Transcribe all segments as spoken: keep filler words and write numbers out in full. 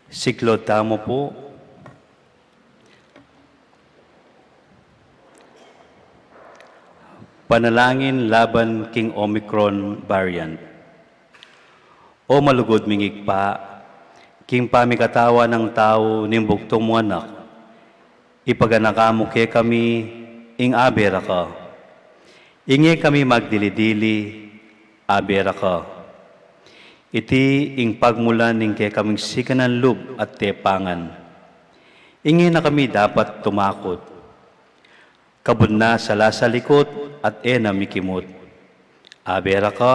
Siklaud tamu pu. Panalangin laban king Omicron variant. O malugud ming Ibpa, king pamikatawan nang tau ning bugtung mung Anak, ipaganaka mu kekami ing abe ra ka. Ing e kami magdili-dili, abe ra ka. Iti ing pagmulan ning kekaming sikanan lub at tepangan. Ing e na kami dapat tumakut. Kabud na sala sa likut at e na mikimut. Abe ra ka,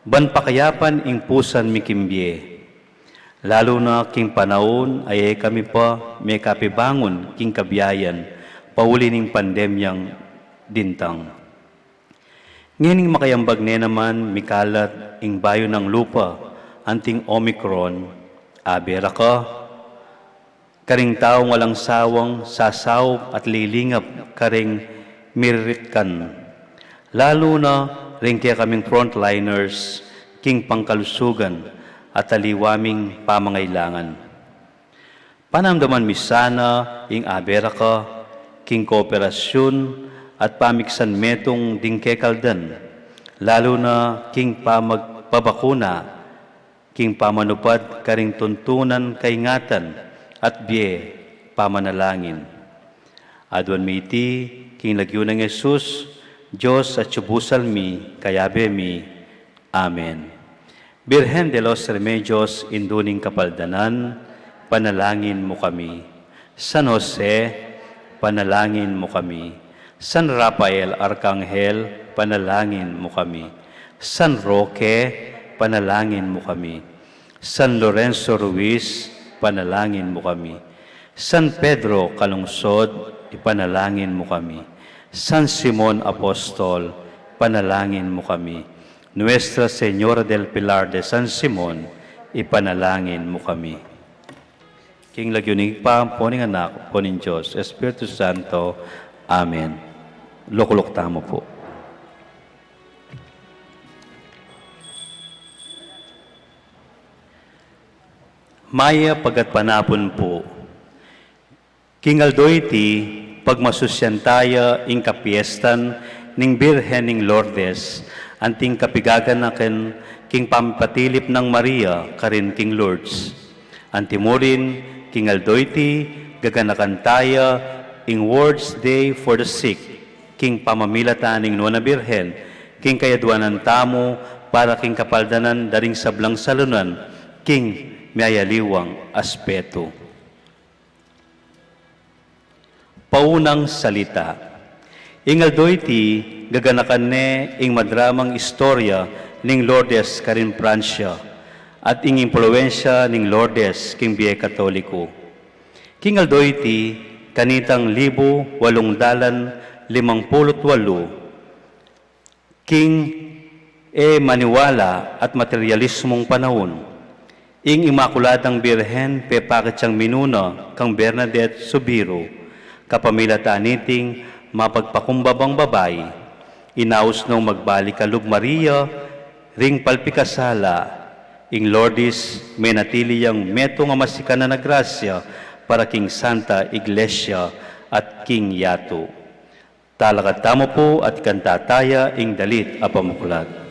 ban pakayapan ing pusan mi king bie. Lalu na king panaun a e kami pa mekapibangun king kabiayan, pauli ning pandemyang dintang. Ngening makayambag ne naman mikalat ing bayu nang lupa, anting Omicron, abe ra ka, karing taung alang sawang sasaup at lilingap karing miriritkan. Lalu na ring kekaming frontliners, king pangkalusugan at aliwa ming pamangailangan. Panamdaman mi sana ing abe ra ka, king kooperasyun at pamiksan metung ding kekaldan, lalu na king pamagpabakuna, king pamanupad karing tuntunan kaingatan at bie pamanalangin. Aduan mi iti, king lagyu nang Jesus, Dios atyu busal mi, kayabe mi. Amen. Birhen de los Remedios, Indu ning Kapaldanan, panalangin mu kami. San Jose, panalangin mu kami. San Rafael Arkanghel, panalangin mu kami. San Roque, panalangin mu kami. San Lorenzo Ruiz, panalangin mu kami. San Pedro Calungsod, ipanalangin mu kami. San Simon Apostol, panalangin mu kami. Nuestra Señora del Pilar de San Simon, ipanalangin mu kami. King lagyu ning Ibpa, ampo ning Anak, ampo ning Dios Espiritu Santo. Amen. Lukluk tamu pu. Mayap a gatpanapun pu. King aldo iti, pagmasusyan taya ing kapiestan ning Birhen ning Lourdes, anting kapigaganakan king pamipatilip nang Maria karin king Lourdes. Antimurin, king aldo iti, gaganakan taya ing World's Day for the Sick, king pamamilatan ning Nuan a Birhen, king kayaduanan tamu para king kapaldanan da ring sablang salunan king miyayaliwang aspetu. Paunang salita. Ing aldo iti, gaganakan ne ing madramang istorya ning Lourdes karin Pransya, at ing impluensya ning Lourdes king bie Katoliku. King aldo iti, kanitang libu walung dalan limang pulu't walu, king e maniwala at materialismung panaun, ing Imakuladang Birhen pepakit yang minuna kang Bernadette Soubirous, kapamilatan niting mapagpakumbabang babai, inaus nong magbalik a lub Maria ring palpikasala, ing Lourdes menatili yang metung a masikanan a grasya para king Santa Iglesia at king yatu. Talakad tamu pu at ikanta taya ing dalit a pamuklat.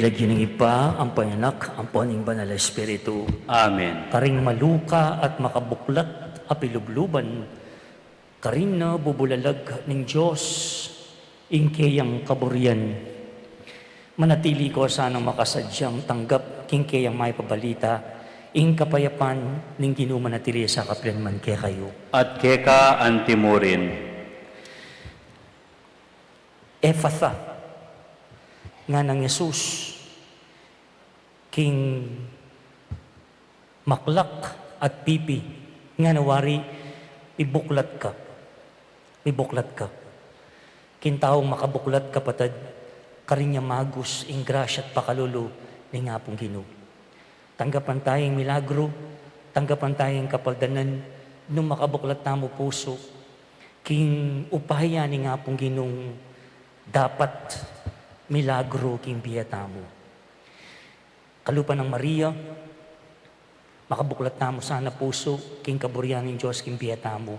Lagyu ning Ibpa, ampo ning Anak, ampo ning Banal a Espiritu. Amen. Karing maluka at makabuklat a pilubluban, karin na bubulalag ning Dios ing keyang kaburian. Manatili ko sanang makasadyang tanggap king keyang maipabalita ing kapayapan ning Ginu manatili sa kapilan man kekayu. At keka antimurin. Efatha, nganang Jesus, king maklak at pipi, ngana wari, mibuklat ka, mibuklat ka. King taung makabuklat, kapatad, karin ya magus ing grasya at pakalulu ning Apung Ginu. Tanggapan taya ing milagru, tanggapan taya ing kapaldanan, nung makabuklat tamu pusu king upaya ning Apung Ginung dapat milagru king bie tamu. Kalupa nang Maria, makabuklat tamu sana pusu king kaburian ning Dios king bie tamu,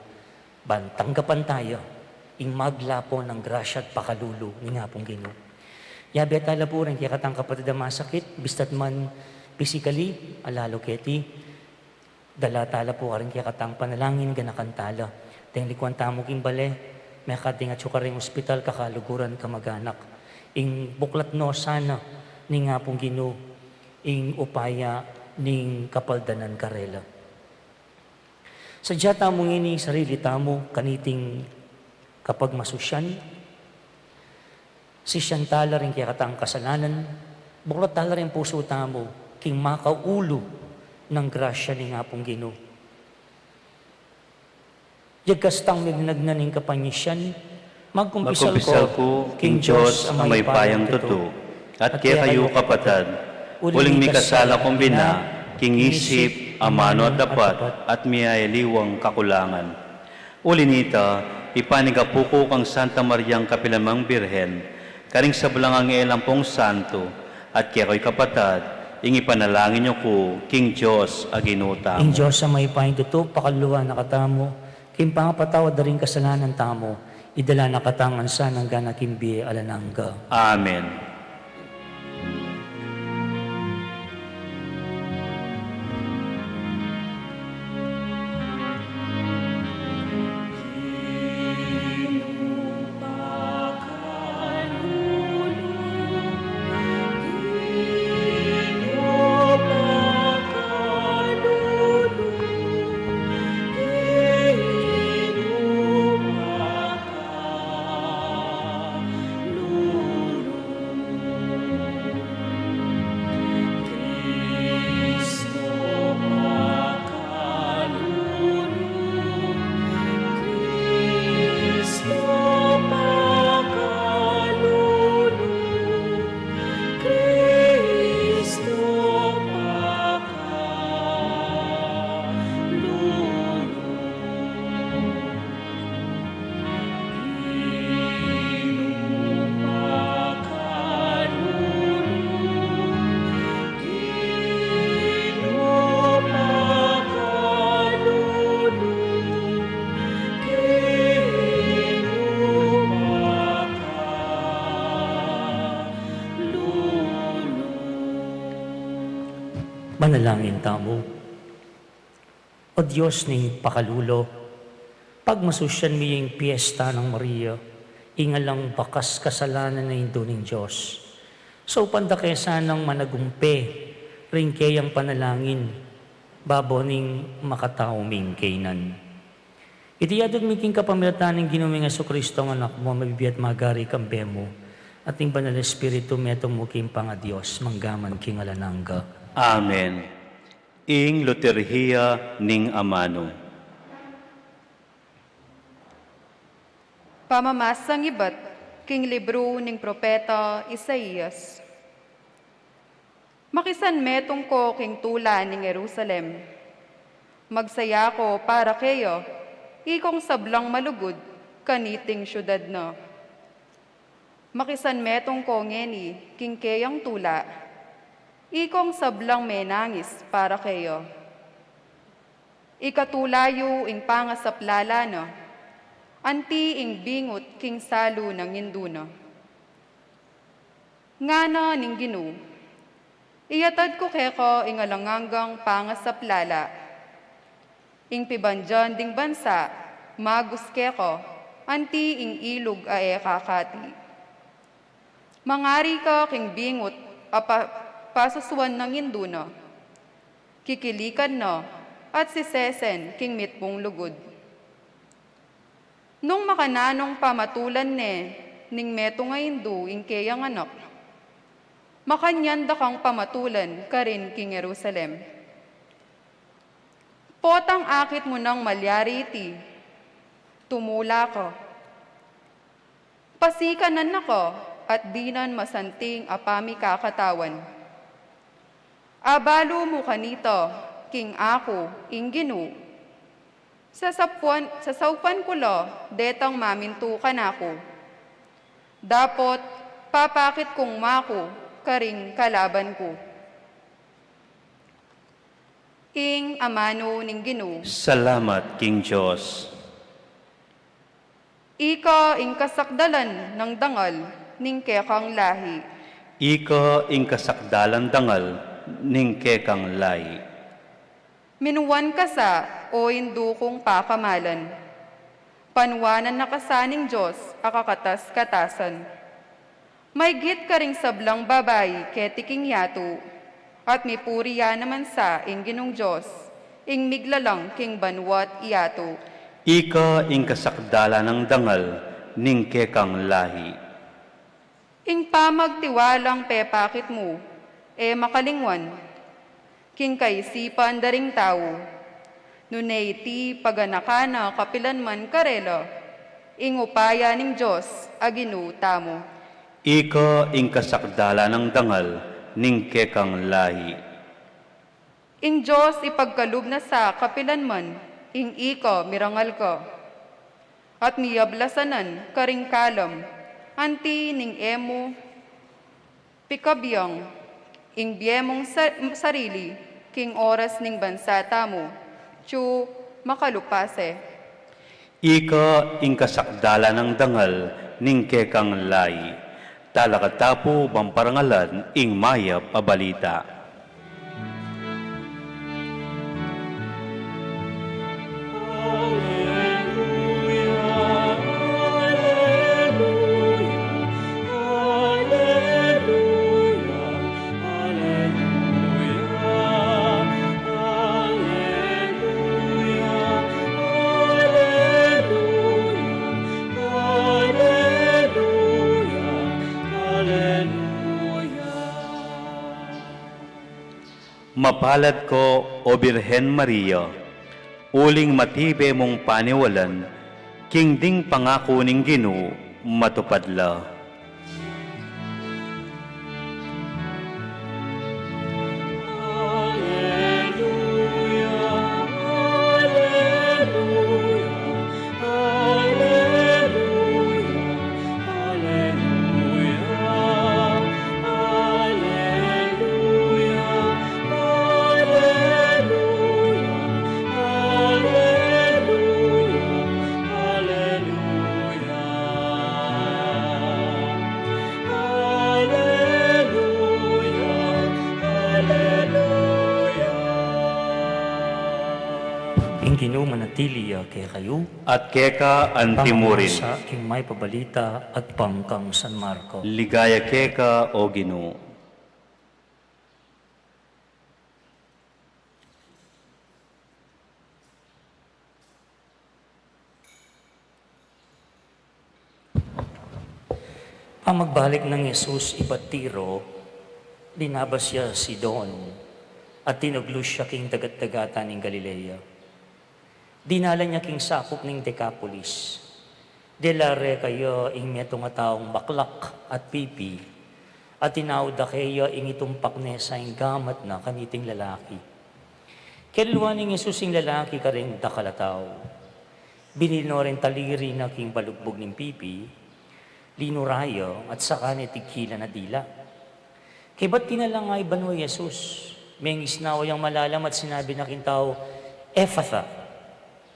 ban tanggapan taya ing maglapon a grasya at pakalulu ning Apung Ginu. Yabe tala pu ring kekatang kapatad a masakit, bista't man physically, a lalu keti, dala tala pu karing kekatang panalangin, ganakan tala. Deng likuan tamu king bale, mekad deng atyu karing ospital, kakaluguran, kamaganak. Ing buklat no sana ning Apung Ginu ing upaya ning kapaldanan karela. Sadya tamu ngeni sarili tamu kaniting kapagmasusyan, sisian tala ring kekatang kasalanan, buklat tala ring pusu tamu king makaulu nang grasya ning Apung Ginu. Yagkas tang mignagnan ning kapanyisian, magkumpisal ku king Dios a mayupayang tutu, at kekayu kapatad, uling mikasala kung bina, king isip, amanu at dapat, at miyayaliwang kakulangan. Uli nita, ipanigapu ku kang Santa Mariang kapilanmang Birhen, karing sablang anghel ampong santo, at kekayu kapatad, ing ipanalangin yu ku king Dios a Ginu tamu. Ing Dios a mayupayang tutu, pakaluluan na katamu king pangapatawad da ring kasalanan tamu, idala na katamu ngan sana king bie alang angga. Amen. Manalangin tamu. O Dios ning pakalulu, pagmasusyan mi ing piesta nang Maria, ing alang bakas kasalanan a Indu ning Dios. Saupan da ke sanang managumpe ring keyang panalangin, babo ning makatau ming kainan. Iti adut mi king kapamilatan ning Ginu ming Jesucristo, a Anak mu, a mabibie at magari kambe mu, at ning Banal a Espiritu, metung mu king pangaDios, mangga man king alang angga. Amen. Ing Liturhiya ning Amanu. Pamamasang ibat king libru ning propeta Isaias. Makisanmetung ko king tula ning Jerusalem. Magsaya ko para keya, ikong sablang malugud kaniting siudad na. Makisanmetung ko ngeni king keyang tula, ikong sablang menangis para keya. Ikatula yu ing pangasaplala na, anti ing bingut king salu nang indu na. Ngana ning Ginu, Iyatad ku keka ing alang anggang pangasaplala. Ing pibandian ding bansa, magus keka, anti ing ilug a e kakati. Mangari ka king bingut a pa-, pasusuan nang indu na, kikilikan na, at sisesen king mitmung lugud. Nung makananung pamatulan ne ning metung a indu ing keyang anak, makanyan da kang pamatulan karin king Jerusalem. Potang akit mu nang malyari iti, tumula ka. Pasikanan na ka at dinan masanting a pamikakatawan. Abalu mu kanita king aku ing Ginu. Sasaupan, sasaupan ku la detang mamintu kanaku. Dapot papakit kung maku karing kalaban ku. Ing amanu ning Ginu. Salamat king Dios. Ika ing kasakdalan nang dangal ning kekang lahi. Ika ing kasakdalan dangal ning kekang lahi. Minuan ka sa, o indu kung pakamalan. Panuanan na ka sa ning Dios a kakatas-katasan. Maygit karing sablang babai keti king yatu, at mipuri ya naman sa ing Ginung Dios, ing miglalang king banua't yatu. Ika ing kasakdalan nang dangal ning kekang lahi. Ing pamagtiwalang pepakit mu, e makalingwan king kaisipan da ring tau. Nune iti paganakan na kapilan man karela, ing upaya ning Dios a Ginu tamu. Ika ing kasakdalan nang dangal ning kekang lahi. Ing Dios ipagkalub na sa kapilan man ing ika mirangal ka, at miyablasanan karing kalam, anti ning e mu pikabiang ing bie mung sa-, sarili king oras ning bansa tamu, tsu makalupase. Ika ing kasakdalan nang dangal ning kekang lahi. Talakad ta pu bang parangalan ing mayap a balita. Mapalad ka, O Birhen Maria, uling matibe mung paniwalan, king ding pangaku ning Ginu matupad la. Ing Ginu manatili ya kekayu. At keka anti murin. Pangmasa king mayap a balita agpang kang San Marco. Ligaya keka, O Ginu. Pamagbalik nang Jesus ibat Tiro, linabas ya Sidon, at tinuglus ya king dagat-dagatan ning Galilea. Dinalan ya king sakup ning Decapolis. Dela reka ya ing metung a taung maklak at pipi, at tinaud da keya ing itumpak ne sa ing gamat na kaniting lalaki. Kelwa ning Jesus ing lalaki karing dakal a tau. Binili no ring taliri na king balugbug ning pipi, linura ya, at saka ne tigkilan a dila. Kaybat tinalang a ibanwa i Jesus, mengisnawa yang malalam at sinabi na king tau, "Ephphatha,"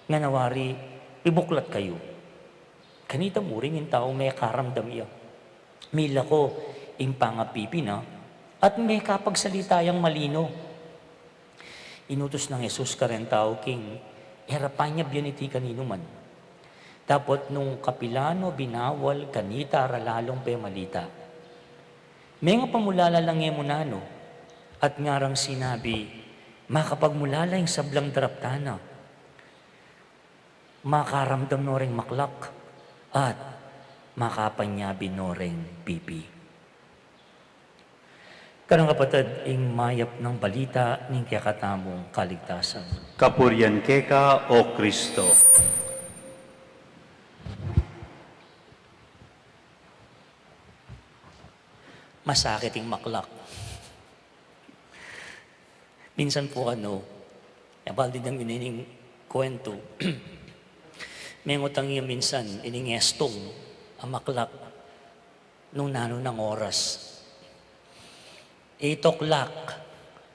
ngana wari, "Ibuklat kayu." Kanita mu rin ing tau mekaramdam ya. Milako ing pangapipi na, At mekapagsalita yang malino. Inutus nang Jesus kareng tau king e ra panyabyan iti kaninuman. Dapot nung kapilan no binawal, kanita ra lalung pemalita. Mengapamulala la nge mu nanu, at ngarang sinabi, makapagmulala ing sablang daraptan na, makaramdam no reng maklak, at makapanyabi no reng pipi. Kareng kapatad, ing mayap nang balita ning kekatamung kaligtasan. Kapurian keka, O Kristo. Masakit ing maklak. Minsan po, ano, e, bang di nang ining kwentu. Mengutang ya minsan ining estung a maklak nung nanu nang oras. Eight o'clock.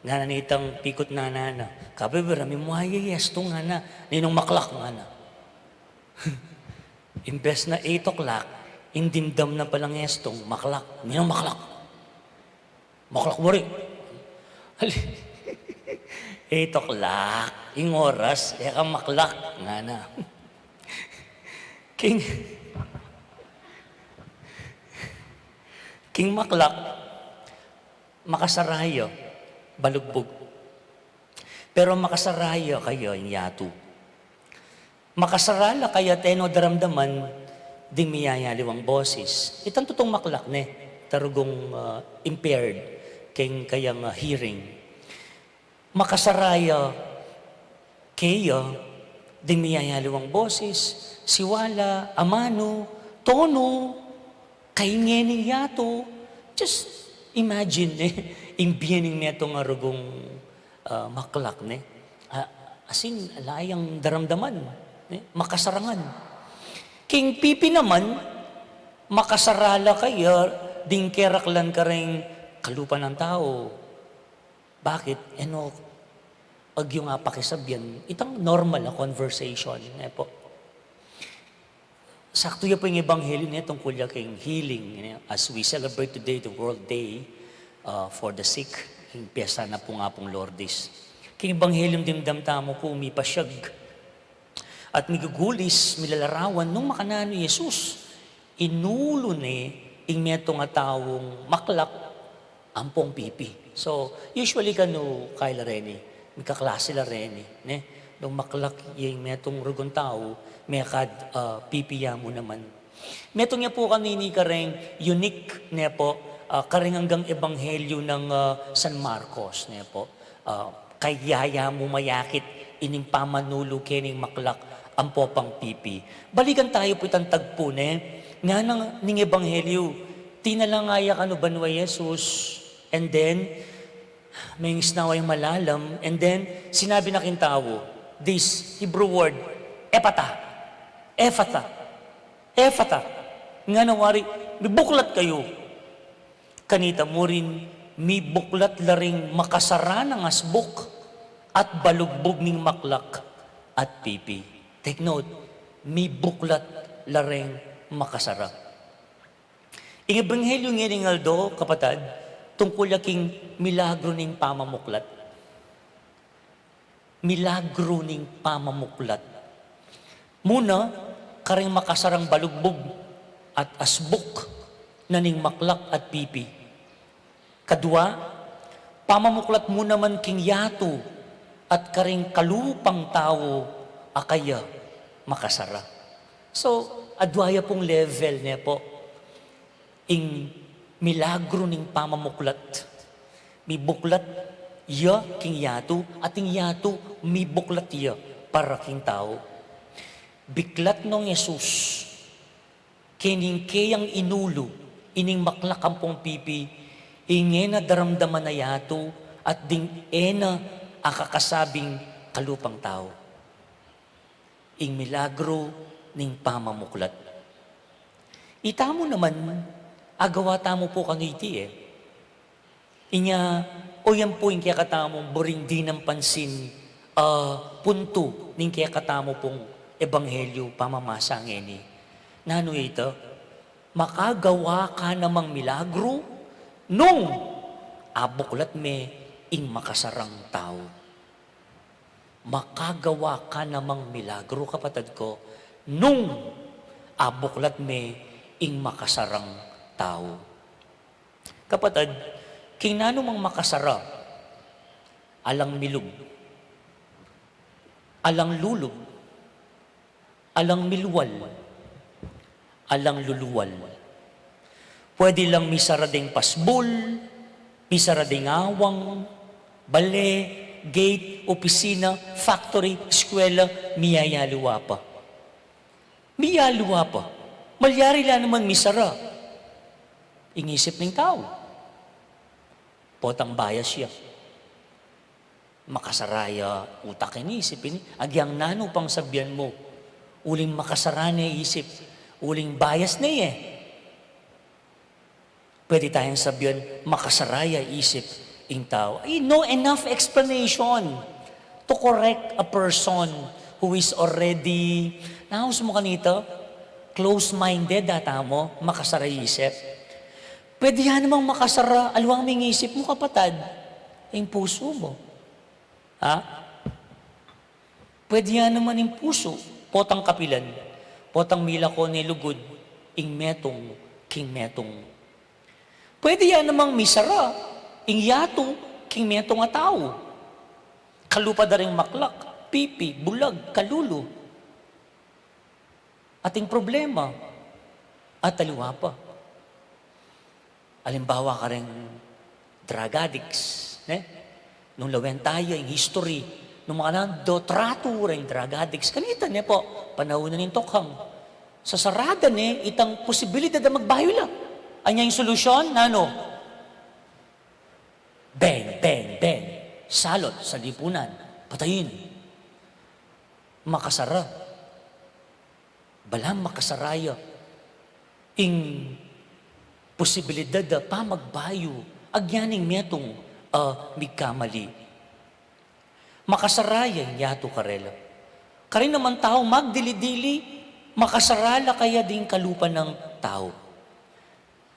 Ngana nitang pikut nanana, "Kabe, bira mi mu aye estung," ngana. "Ninung maklak?" ngana. Imbes na eight o'clock, ing dimdam na palang estung, maklak. "Ninung maklak?" "Maklak wari." "Eight o'clock ing oras, e ka maklak," ngana. King, king maklak, makasara ya, balugbug. Pero makasara ya kaya ing yatu. Makasara la kaya e no daramdaman ding miyayaliwang bosis. Itang tutung maklak ne, tarugung, ah, impaired keng kayang, ah, hearing. Makasara ya keya ding miyayaliwang bosis, siwala, amanu, tonu, kaingeni ning yatu. Just imagine, ne, ing bie ning metung a rugung, ah, maklak, ne. Ah, as in, ala yang daramdaman, ne, makasara ngan. King pipi naman, makasara la kaya ding keraklan kareng kalupa nang tau. Bakit? E no agyu nga pakisabyan itang normal a conversation, ne po. Saktu ya po ing ebanghelyo ne tungkul ya king healing, ne? As we celebrate today the World Day, uh, for the Sick, ing piyesta na pu nga pung Lourdes. King ebanghelyo dimdam tamu pu, mipasyag at migugulis, milalarawan nung makananu i Jesus, inulu ne ing metung a taung maklak ampong pipi. So, usually kanu kaya la reni, mikaklase la reni, ne? Nung maklak ya ing metung rugung tau, mekad, ah, pipi ya mu naman. Metung ya pu kanini kareng unique, ne po, ah, kareng anggang ebanghelyo nang, ah, San Marcos, ne po. Ah, kaya ya mu mayakit ining pamanulu kening maklak ampo pang pipi. Balikan tayu pu itang tagpu, ne? Ngana ning ebanghelyo, tinalangaya kanu banua i Jesus, and then, mengisnawa yang malalam, and then, sinabi na king tau, this Hebrew word, "Ephata, Ephata, Ephata." Ngana wari, "Mibuklat kayu." Kanita murin, mibuklat la ring makasara nang asbuk at balugbug ning maklak at pipi. Take note, mibuklat la ring makasara. Ing ebanghelyo ngening aldo, kapatad, tungkul ya king milagru ning pamamuklat. Milagru ning pamamuklat. Muna, karing makasarang balugbug at asbuk na ning maklak at pipi. Kadua, pamamuklat mu naman king yatu at karing kalupang tau a kaya makasara. So, adua ya pung level ne po. Ing milagru ning pamamuklat. Mibuklat ya king yatu, at ing yatu mibuklat ya para king tau. Biklat nong Jesus, kening keyang inulu ining maklak ampong pipi, ing e na daramdaman a yatu, at ding e na akakasabing kalupang tau. Ing milagru ning pamamuklat. Itamu naman, agawa tamu pu kanu iti e. Inya, o yan pu ing kekatamung buring dinan pansin a puntu ning kekatamu pung ebanghelyu pamamasa ngeni. Nanu ita? Makagawa ka namang milagru nung Abuklat me ing makasarang tau. Makagawa ka namang milagru, kapatad ko, nung abuklat me ing makasarang tau. Kapatad, king nanumang makasara, alang milub, alang lulub, alang milwal, alang lulwal. Pwede lang misara ding pasbul, misara ding awang, bale, gate, opisina, factory, eskwela, miyayaliwa pa. Miyayaliwa pa. Malyari la naman misara ing isip ning tau. Potang bias ya. Makasara ya utak, ini isip ini. Agyang nanu pang sabian mu, uling makasara ne isip, uling bias ne e. Pwede tayang sabian, makasara ya isip ing tau. Ay, no enough explanation to correct a person who is already, naus mo kanita, close-minded, data mo, makasara isip. Pwede ya namang makasara, aliwang ming isip mu, kapatad, ing pusu mu. Ha? Pwede ya naman ing pusu, potang kapilan, potang milako ne lugud ing metung king metung. Pwede ya namang misara ing yatu king metung a tau. Kalupa da ring maklak, pipi, bulag, kalulu. Ating problema, at aliwa pa. Alimbawa, kareng drug addicts, ne? Nung lawen taya ing history nung makananu tratu reng drug addicts kanita, ne po, panaun na ning tukhang. Sasara da ne itang posibilidad a magbayu la. Anya ing solusyon, nanu? Bang, bang, bang. Salot sa lipunan. Patayin. Makasara. Balamu makasara ya ing posibilidad a pamagbayu agyaning metung a migkamali. Makasara ya ing yatu karela. Karin naman tau magdili-dili, makasara la kaya ding kalupa nang tau.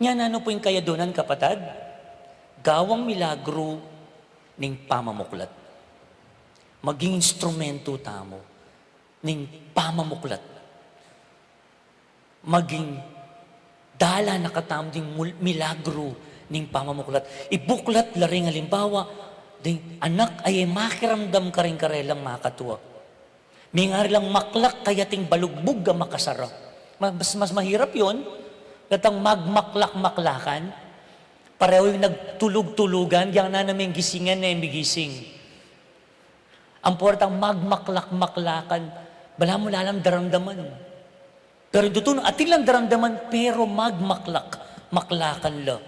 Nya nanu pu ing kayadunan, kapatad? Gawang milagru ning pamamuklat. Maging instrumento tamu ning pamamuklat. Maging dalan na katamu ding mul-, milagru ning pamamuklat. Ibuklat la ring alimbawa ding anak a e makiramdam karing karelang makatua. Mingari lang maklak kayating balugbug a makasara. Mas, mas mahirap yun, datang magmaklak-maklakan, pareho yung nagtulug-tulugan, yang nanaming gisingan na yung migising. Ang portang magmaklak-maklakan, balamu la lang daramdaman. Pero ing tutu, atin lang daramdaman, pero magmaklak-maklakan la.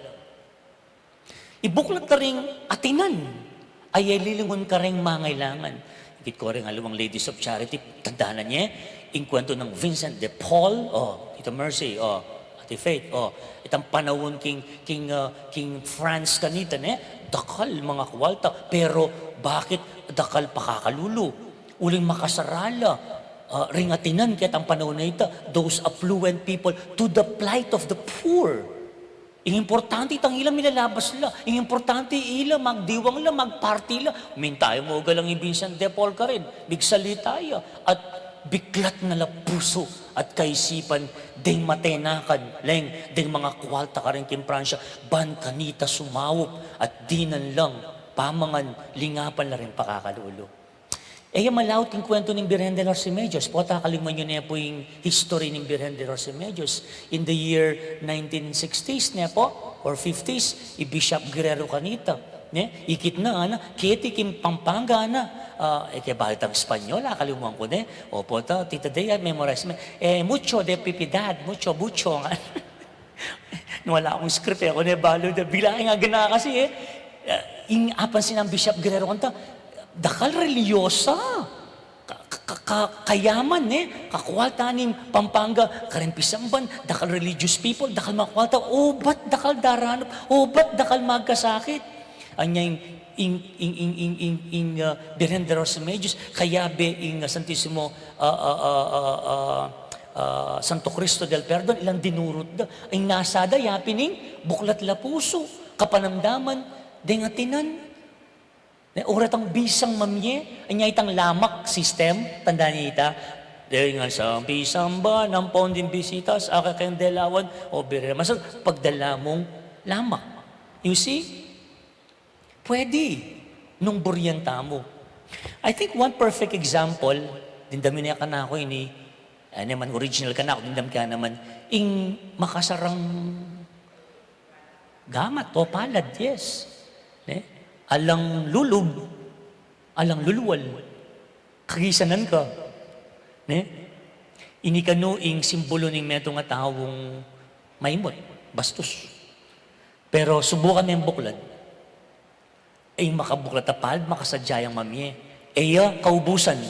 Ibuklat na ring atinan a e lilingun kareng mangailangan. Ikit ko ring aliwang Ladies of Charity, tanda na nye, ing kwento nang Vincent de Paul, o, Tita Mercy, o, Ate Faith, o, itang panaun king, king, ah, king France kanita, ne? Dakal manga kuwalta, pero bakit dakal pakakalulu? Uling makasara la, ah, ring atinan ketang panaun a ita, those affluent people, to the plight of the poor. Ing importante itang ila milalabas la, ing importante ila magdiwang la, magparty la. Minta yu mu galang i Vincent de Paul karin, migsalita ya, at biklat na la pusu at kaisipan ding matenakan, leng, ding manga kuwalta karin king Pransya, ban kanita sumaup at dinan lang pamangan, lingapan la ring pakakalulu. E ya malaut king kwento ning Birhen de los Remedios. Pota kalinguan yu ne pu ing history ning Birhen de los Remedios. In the year nineteen sixties ne po, or fifties, i Bishop Guerrero kanita, ne? Ikit na, ana, keti king Pampanga, ana, ah, e ke balitang Espanyol, ah, kalinguan ku ne. Opo, ta, Tita Dea, memorize me. Eh, mucho de pipidad, mucho, mucho, nga. Nung ala kung script, e ku ne balu de, bigla keng agana kasi, eh. Eh, ing apansin nang Bishop Guerrero kanita, dakal reliyosa. Ka-, ka-, ka-, kayaman, eh. Kakualta ning Pampanga, kareng pisamban, dakal religious people, dakal makualta, obat dakal daranup, obat dakal magkasakit. Anya ing, ing, ing, ah, Birhen de los Remedios, kayabe ing, ah, Santisimo, ah, ah, Santo Cristo del Perdon, ilang dinurut da. Ing nasa da, yapin ing buklat la pusu, kapanamdaman, Deng atinan, ne, ora tang bisang mamie, anya itang lamak system, tanda ne ita, deng asang bisang ba, nampon ding bisitas, aka keng delawan, o bire, masal, pagdala mung lamak. You see? Pwede, nung burian tamu. I think one perfect example, dimdam yu ne kanaku ini, e, ne man original kanaku, dimdam ke naman, ing makasarang gamat o palad, yes. Ne? Alang lulub, alang lulwal. Kagisanan ka. Ne? Ini kanu ing simbulu ning metung a taung maimut, bastus. Pero subukan meng buklad. Ing makabuklat a palad, makasadya yang mamie. E ya kaubusan.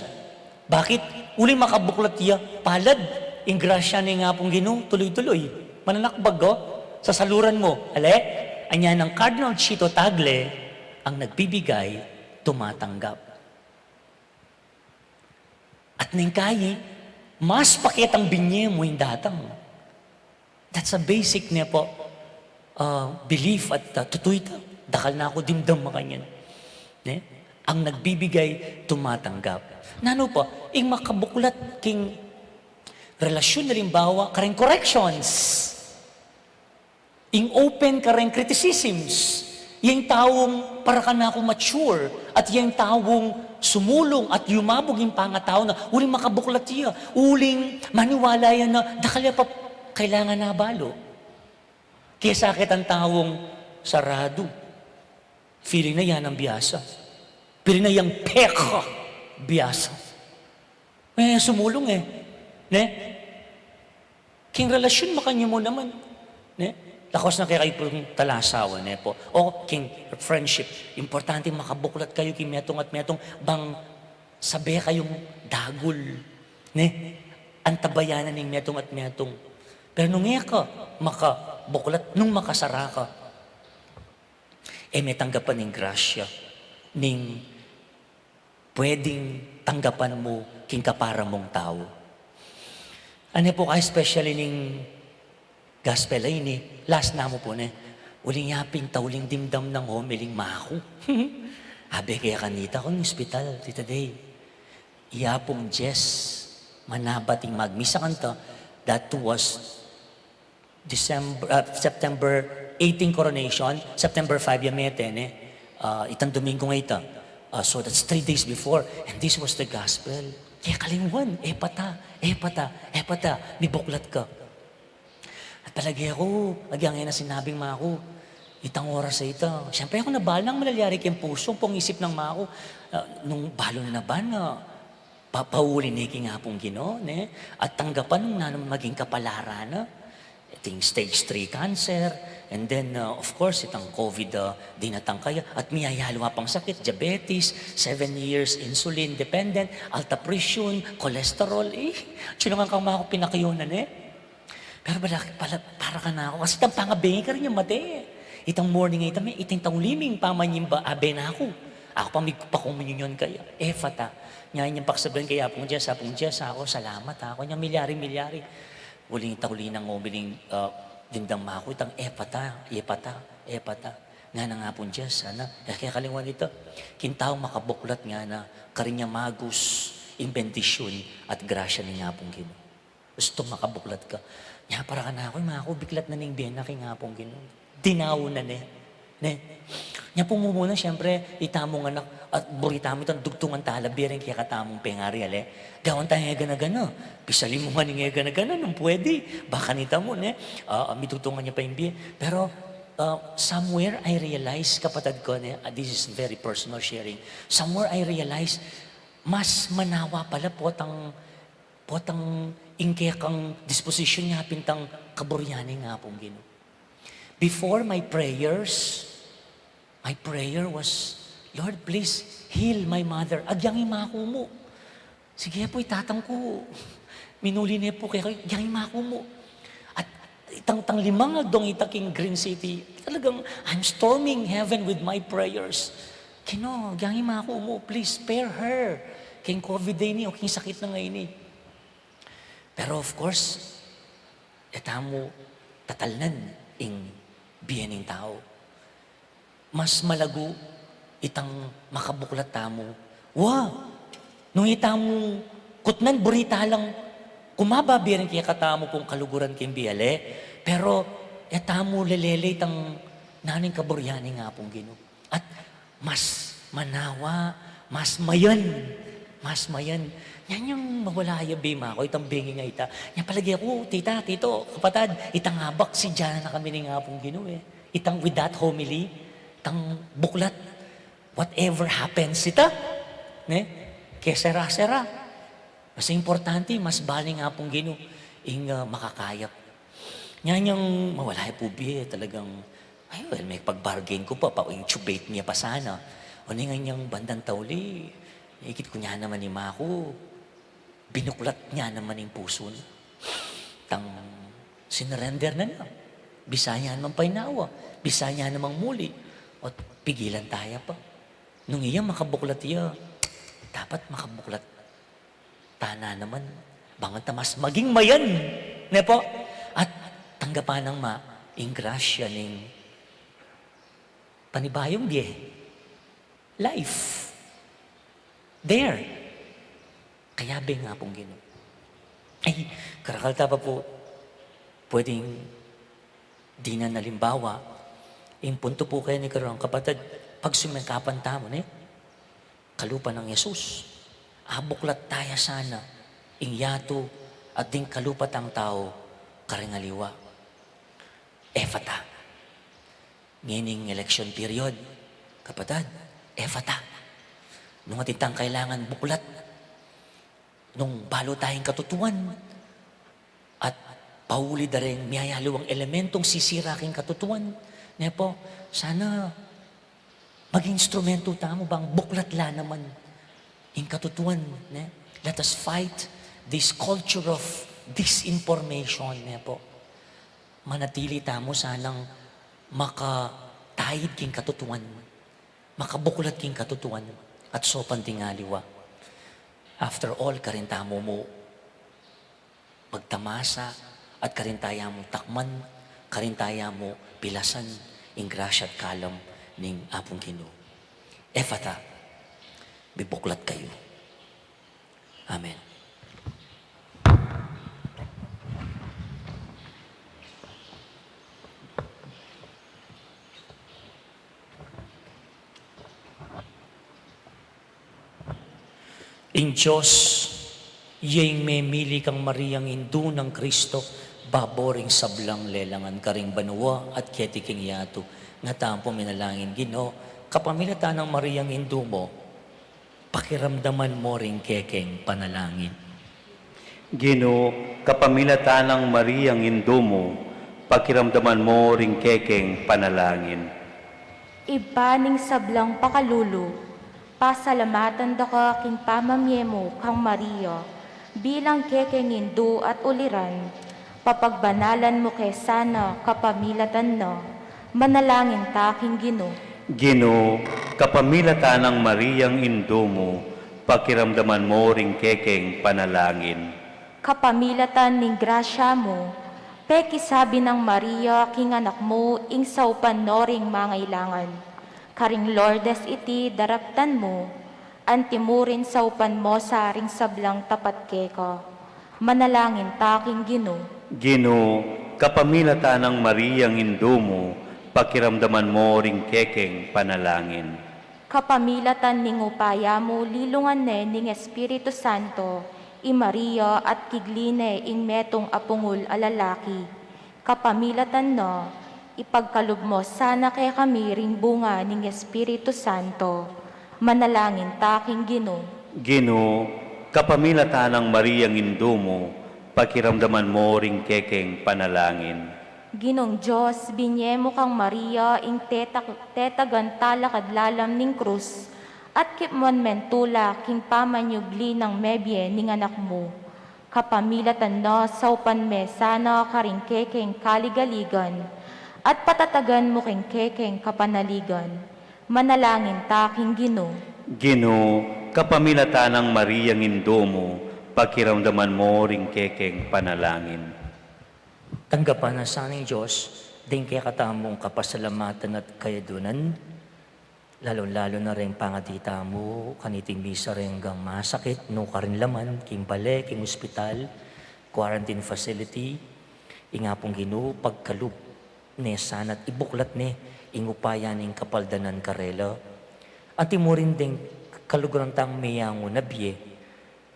Bakit? Uling makabuklat ya palad, ing grasya ning Apung Ginu, tuloy-tuloy. Mananakbag, o? Sasaluran mu. Ale? Anya nang Cardinal Chito Tagle, ang nagbibigay, tumatanggap. At neng kayi, mas paketang binye mu ing datang. That's a basic ne pu, ah, belief at, ah, tutu ita. Dakal na ku dimdam makanyan. Ne? Ang nagbibigay, tumatanggap. Nanu pa, ing makabuklat king relasyon, halimbawa, kareng corrections. Ing open kareng criticisms. Yang taung para kanaku mature, at yang taung sumulung at yumabug ing pangatau na, uling makabuklat ya, uling maniwala ya na dakal ya pa kailangan na balu. Kesa ketang taung saradu, feeling na yan ang biyasa. Feeling na yang peka biyasa. E sumulung e. Ne? King relasyon makanyan mu naman. Ne? Lakas na kaya kayu pung talasawa, ne pu? O king friendship. Importante makabuklat kayu king metung at metung bang sabe kayung dagul. Ne? Antabayanan ning metung at metung. Pero nung e ka makabuklat, nung makasara ka, e me tanggapan ing grasya ning pwedeng tanggapan mu king kapara mung tau. Ane pu ka especially ning gospel a ini, last na mu pu ne, uling yapin ta uling dimdam nang homily ning maku. Abe kaya kanita kung ospital, Tita Day. I Apung Jess, manabat ing magmisa kanta, that was December, ah, September eighteen coronation, September five ya mete, ne? Ah, itang Domingo nga ita. Ah, so that's three days before. And this was the gospel. Kaya kalingwan, epata, epata, epata, mibuklat ka. At palage ku, agyang e na sinabing maku, itang oras a ita. Siyempre, aku na balang malalyari keng pusu, pung isip nang maku. Ah, nung balu na ba na, papauli ne king Apung Ginu, ne? At tanggapan nung nanu maging kapalaran na. Iting stage three cancer, and then, uh, of course, itang COVID, uh, dinatang kaya, at miyayalu a pang sakit, diabetes, seven years insulin dependent, alta presyon, cholesterol, e, tiyunangan kang maku pinakayunan, e. Pero bala, pala, para kanaku, kasi itang pangabe, karin yang mate. Itang morning a ita me, itang tauliming pamanyimba, abe na ku. Aku pa migpakomunyon kaya. Efata. Nya inyang pakasabyan kaya, Apung Jess, Apung Jess, aku, salamat, aku. Nya milyari, milyari. Uling ita, uling nang umiling, ah, dimdam maku, itang efata, efata, efata. Ngana nang Apung Jess, sana, e ke kalingwan ita. King taung makabuklat ngana, karin yang magus ing bendisyun at grasya ning Apung Ginu. Gustu makabuklat ka. Nya para kanaku, maku, biklat na ning bie na king Apung Ginu. Dinaun na ne. Ne? Nya pung mumuna, siyempre, itamu ngan anak, at buri tamu itang dugtungan tala, bie ring kekatamung pengari, ale. Gawan taya ing e gana-gana. Pisalin mu ngan ing e gana-gana, nung pwede. Baka nita mu, ne? Ah, ah, midugtungan ya pa ing bie. Pero, ah, somewhere I realize, kapatad ku, ne? Ah, this is very personal sharing. Somewhere I realize, mas manawa pala potang potang ing kekang disposisyun nya pin itang kaburian ning Apung Ginu. Before my prayers, my prayer was, "Lord, please heal my mother." Agyang i maku mu. Sige pu, itatang ku. Minuli ne pu keka, agyang i maku mu. At itang, tang limang aldo ita king Green City, talagang I'm storming heaven with my prayers. Ginu, agyang i maku mu, please spare her. Keng COVID a ini, o keng sakit na ngeni. Pero of course, e tamu tatalnan ing bie ning tau. mas malagu itang makabuklat tamu. Wa, nung itamu kutnan buri ta lang, kumababi rin kekatamu pung kaluguran king biye, pero e tamu lelele itang nanu ing kaburian ning Apung Ginu. At mas manawa, mas mayan, mas mayan. Nya nyang mawala ya bima ku, itang bengi nga ita. Nya palage ku, tita, tito, kapatad, itang abak, sidya na kami ning Apung Ginu e. Itang with that homily, itang buklat, whatever happens, ita, ne? Kesera-sera. Mas importante, mas bali ning Apung Ginu ing, ah, makakayap. Nya nyang mawala ya pu bie, talagang, ay, well, mekipag-bargain ku pa, pa-intubate ne pa sana. O, ning anyang bandang tauli, ikit ku ne naman i ma ku, binuklat ne naman ing pusu na. Tang sinurrender na na. Bisa ne namang painawa, bisa ne namang muli. O, pigilan ta ya pa. Nung iya makabuklat ya, dapat makabuklat ta na naman. Bang ta mas maging mayan, ne po? At tanggapan nang ma, ing grasya ning panibayung bie. Life. There. Kayabe ning Apung Ginu. Ay, karakal ta pa pu, pwedeng dinan alimbawa, ing puntu pu keni, kararung kapatad, pagsumikapan tamu, ne? Kalupa nang Jesus. Abuklat ta ya sana ing yatu at ding kalupa tang tau karing aliwa. Efata. Ngening election period, kapatad, efata. Nung atin tang kailangan buklat, nung balu taya ing katutuan, at pauli da ring miyayaliwang elementong sisira king katutuan, ne po, sana maging instrumento tamu bang buklat la naman ing katutuan, ne? Let us fight this culture of disinformation, ne po. Manatili tamu sanang makataid king katutuan, makabuklat king katutuan, at saupan ding aliwa. After all, karin tamu mu magtamasa, at karin taya mu takman, karin taya mu pilasan ing grasya at kalam ning Apung Ginu. Efata, bibuklat kayu. Amen. Ing Dios, iya ing memili kang Mariang indu nang Kristo, babo ring sablang lelangan karing banua at keti king yatu. Nga tamu pu manalangin, Ginu, kapamilatan nang Mariang indu mu, pakiramdaman mu ring kekeng panalangin. Ginu, kapamilatan nang Mariang indu mu, pakiramdaman mu ring kekeng panalangin. Ibpa ning sablang pakalulu, pasalamatan da ka king pamamie mu kang Maria, bilang kekeng indu at uliran, papagbanalan mu ke sana kapamilatan na. Manalangin ta king Ginu. Ginu, kapamilatan nang Mariang indu mu, pakiramdaman mu ring kekeng panalangin. Kapamilatan ning grasya mu, pekisabi nang Maria king anak mu ing saupan no ring mangailangan. Karing Lourdes iti daraptan mu, anti mu rin saupan mo sa ring sablang tapat keka. Manalangin ta king Ginu. Ginu, kapamilatan nang Mariang indu mu, pakiramdaman mu ring kekeng panalangin. Kapamilatan ning upaya mu, lilungan ne ning Espiritu Santo i Maria at kigli ne ing metung a pungul a lalaki. Kapamilatan na, ipagkalub mo sana kekami ring bunga ning Espiritu Santo. Manalangin ta king Ginu. Ginu, kapamilatan nang Mariang indu mu, pakiramdaman mu ring kekeng panalangin. Ginung Dios, binie mu kang Maria ing tetak-, tetagan talakad lalam ning krus, at kipmuan mentula king pamanyubli nang mebie ning anak mu. Kapamilatan na, saupan me sana karing kekeng kaligaligan, at patatagan mu king kekeng kapanaligan. Manalangin ta king Ginu. Ginu, kapamilatan nang Mariang indu mu, pakiramdaman mu ring kekeng panalangin. Tanggapan na sa ning Dios ding kekatamung kapasalamatan at kayadunan, Lalung-lalu na reng pangadi tamu kaniting misa reng anggang masakit, nukarin la man, king bale, king ospital, quarantine facility, ing Apung Ginu, pagkalub ne sana at ibuklat ne ing upaya ning kapaldanan karela. Anti mu rin deng kaluguran tang meyangu na bie,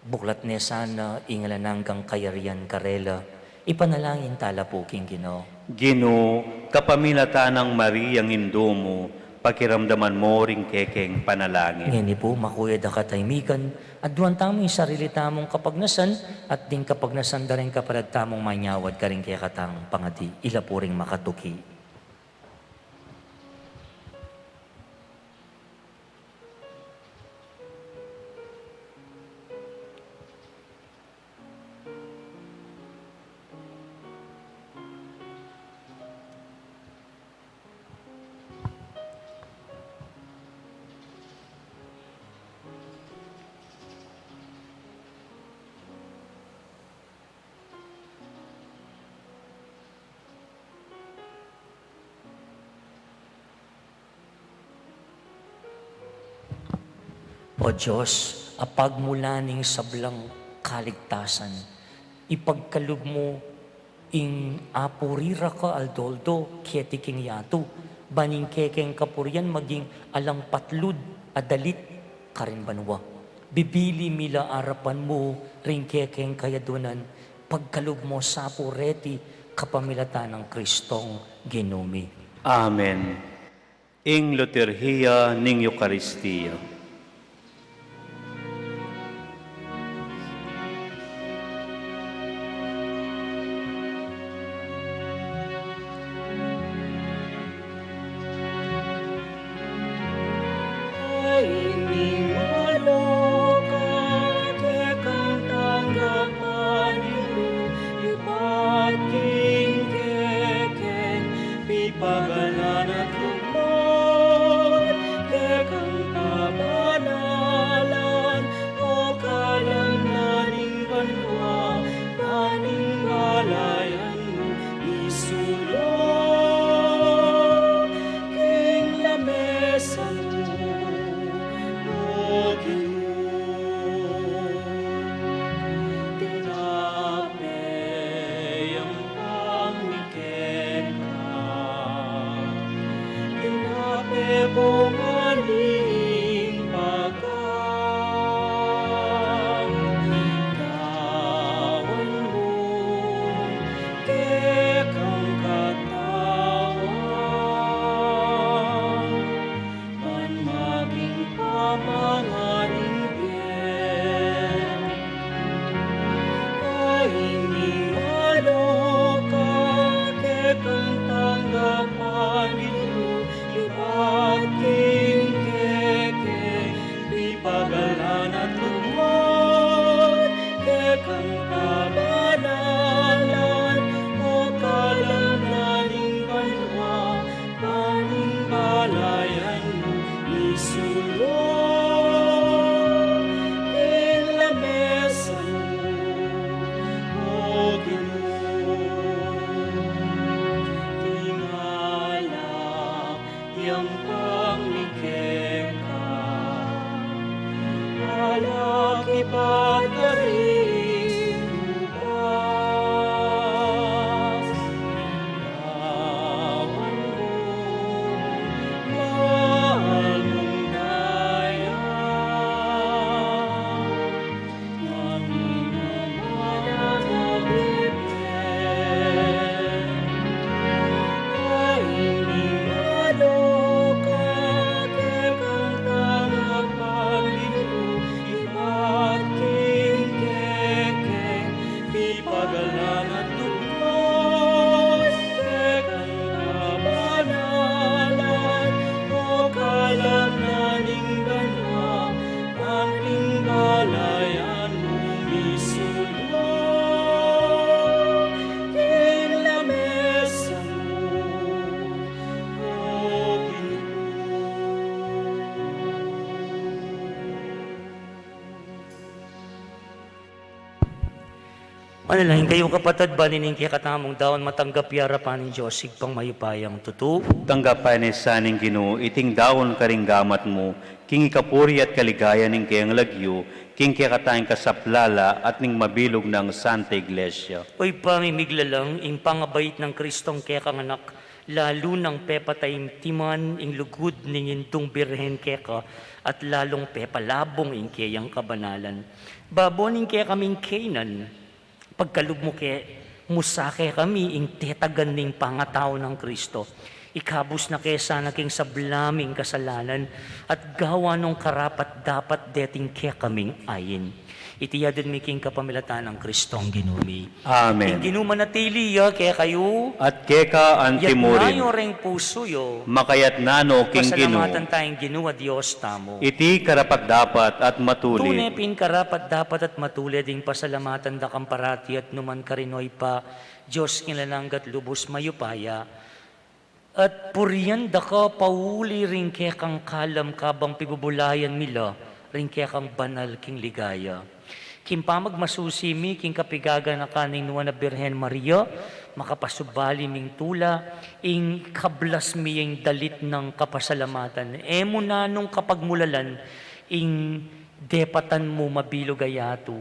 buklat ne sana ing alang anggang kayarian karela. Ipanalangin tala pu king Ginu. Ginu, kapamilatan nang Mariang Indu mu, pakiramdaman mu ring kekeng panalangin. Ngeni pu, makuya da katahimikan, aduan tamu ing sarili tamung kapagnasan, at ding kapagnasan da ring kapatad tamung manyawad karing kekatang pangadi. Ila pu ring makatuki. O Dios, a pagmula ning sablang kaligtasan, ipagkalub mu ing apuri ra ka aldo-aldo keti king yatu, ban ing kekeng kapurian maging alang patlud a dalit karin banua. Bibili mi la arapan mu ring kekeng kayadunan, pagkalub mu sa pu reti kapamilatan nang Kristong Ginu mi. Amen. Ing liturhiya ning Eukaristia. Ay, ni malo ka kekang tanggapan, Ginu, ibat king kekeng pipaganan at lugmur, kekang papa Manalangin kayu, kapatad, ban ining kekatamung daun matanggap ya arapan ning Dios Ibpang mayupayang tutu. Tanggap na sa ning Ginu iting daun karing gamat mu, king ikapuri at kaligayan ning kayang lagyu, king kekatang kasaplalan at ning mabilug nang Santa Iglesia. O Ibpa mi miglalang, ing pangabait nang Kristong kekang Anak, lalu nang pepataimtiman ing lugud ning Indung Birhen keka, at lalung pepalabung ing keyang kabanalan. Babo ning kekaming kainan, pagkalub mu ke, musa kekami ing tetagan ning pangatau nang Kristo. Ikabus na ke sana king sabla ming kasalanan, at gawan nong karapat-dapat deting kekaming ain. Iti adwan mi king kapamilatan nang Kristong Ginu mi. Amen. Ing Ginu manatili ya kekayu. At keka anti mu rin. Yatna yu ring pusu yu. Makayatna no king Ginu. Pasalamatan taya ing Ginu a Dios tamu. Iti karapat-dapat at matulid. Tune pin karapat-dapat at matulid ing pasalamatan da kang parati at numan karin, O Ibpa, Dios king alang angga at lubus mayupaya. At purian da ka pauli ring kekang kalam kabang pibubulayan mi la ring kekang banal king ligaya. King pamagmasusi mi king kapigaganakan ning Nuan a Birhen Maria, makapasubali ming tula ing kablas mi ing dalit nang kapasalamatan. E mu nanung kapagmulalan ing depatan mu mabilug a yatu,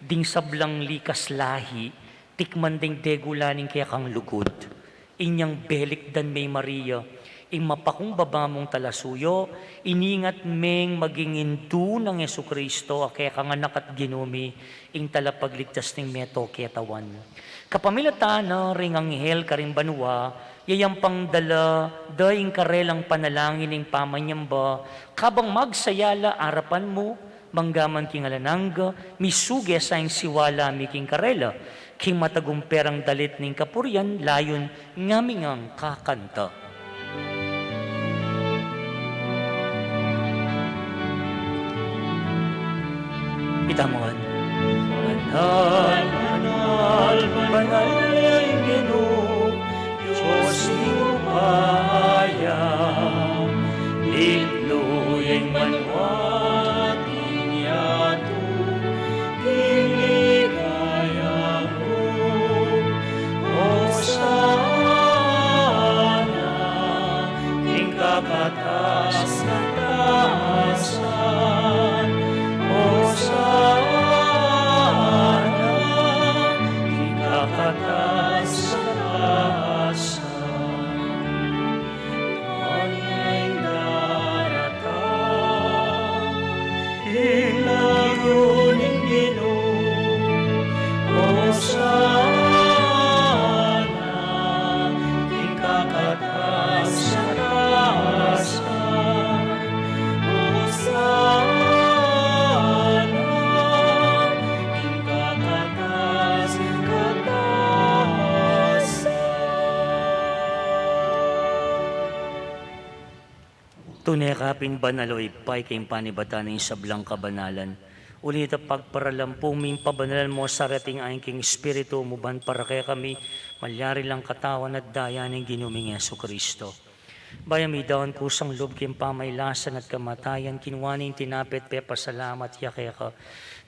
ding sablang likas lahi, tikman ding degula ning kekang lugud. Inyang belikdan me i Maria, ing mapakumbaba mung talasuyu, iningat meng maging indu nang Jesucristo a kekang Anak at Ginu mi, ing talapagligtas ning meto ketawan. Kapamilatan na ring anghel karing banua, yayampang dala da ing karelang panalangin ning pamanyamba, kabang magsaya la arapan mu, manggaman king alang angga, misuge sa ing siwala mi king karela, king matagumpe rang dalit ning kapurian, layun ngaming kakanta. Itamu ngan. Banal, banal, banal ing Ginu, Dios ning upaya, dignu ya ing banua at ing yatu, king ligaya mu. Hosana, king kakatas-katasan. Hosana, king kakatas-katasan. Nuan ya ing daratang, ing lagyu ning Ginu. Hosana, king kakatas-katasan. Hosana, king kakatas-katasan. Tune ka pin banal, O Ibpa, ika ing panibatan ning sablang kabanalan. Uli na nita pagparalampu ming pabanalan mu sa reting ain king Espiritu mu ban para kekami malyari lang katawan at daya ning Ginu ming Jesucristo. Bayu mi daun kusang lub king pamailasan at kamatayan, kinua ne ing tinape at pepasalamat ya keka,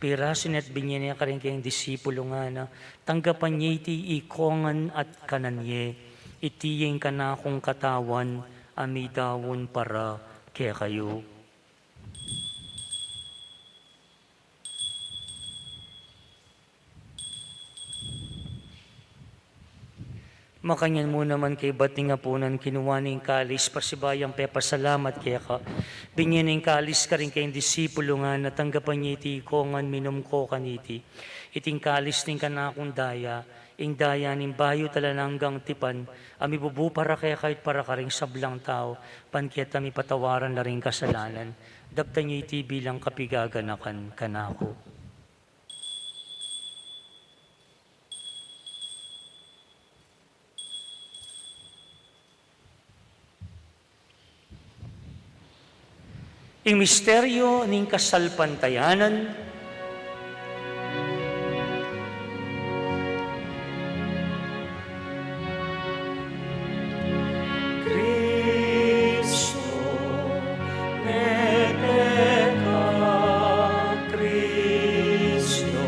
pirasu ne at binye ne karing kayang disipulu, ngana: Tanggapan ye iti ikongan at kanan ye. Iti ing kanakung katawan a midaun para kekayu. Makanyan mu naman kaybat ning apunan, kinua ne ing kalis, pasibayu yang pepasalamat keka, binye ne ing kalis karing kayang disipulu, ngana: Tanggapan ye iti ikongan, minum ko kaniti. Iti ing kalis ning kanakung daya, ing daya ning bayu at alang anggang tipan, a mibubu para kekayu at para karing sablang tau, ban keta mipatawaran la ring kasalanan. Daptan ye iti bilang kapigaganakan kanaku. Ing misteryu ning kasalpantayanan. Kristo, mete ka, Kristo,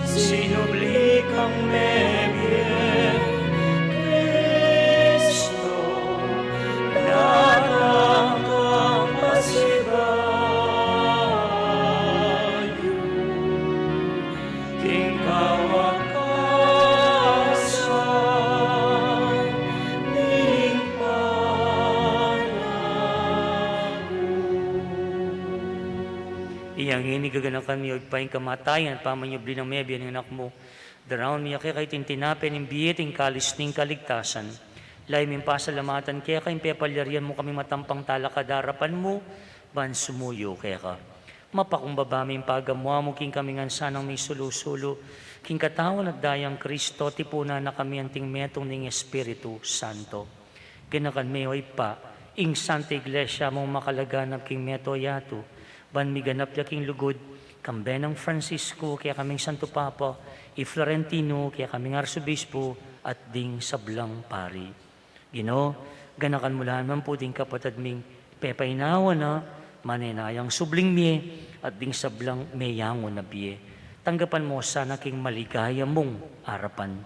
sinubli kang Ngeni gaganakan mi, o Ibpa, ing kamatayan at pamanyubli nang mebie ning Anak mu. Daraun mi keka iting tinape ning bie, iting kalis ning kaligtasan. Lalu ming pasalamatan keka ing pepalyarian mu kaming matampang talakad king arapan mu, ban sumuyu keka. Mapakumbaba ming pagamu-amu king kaming ngan sanang misulu-sulu king katawan at dayang Kristo, tipunan na kami anting metung ning Espiritu Santo. Ganakan me, o Ibpa, ing Santa Iglesia mung makalaganap king mabilug a yatu, ban miganap ya king lugud, kambe nang Francisco, kekaming Santo Papa, i Florentino, kekaming Arsobispo, at ding sablang pari. Ginu, ganakan mu la naman pu ding kapatad ming pepainawa na, manenayang subling mie, at ding sablang meyangu na bie. Tanggapan mu sana king maligaya mung arapan.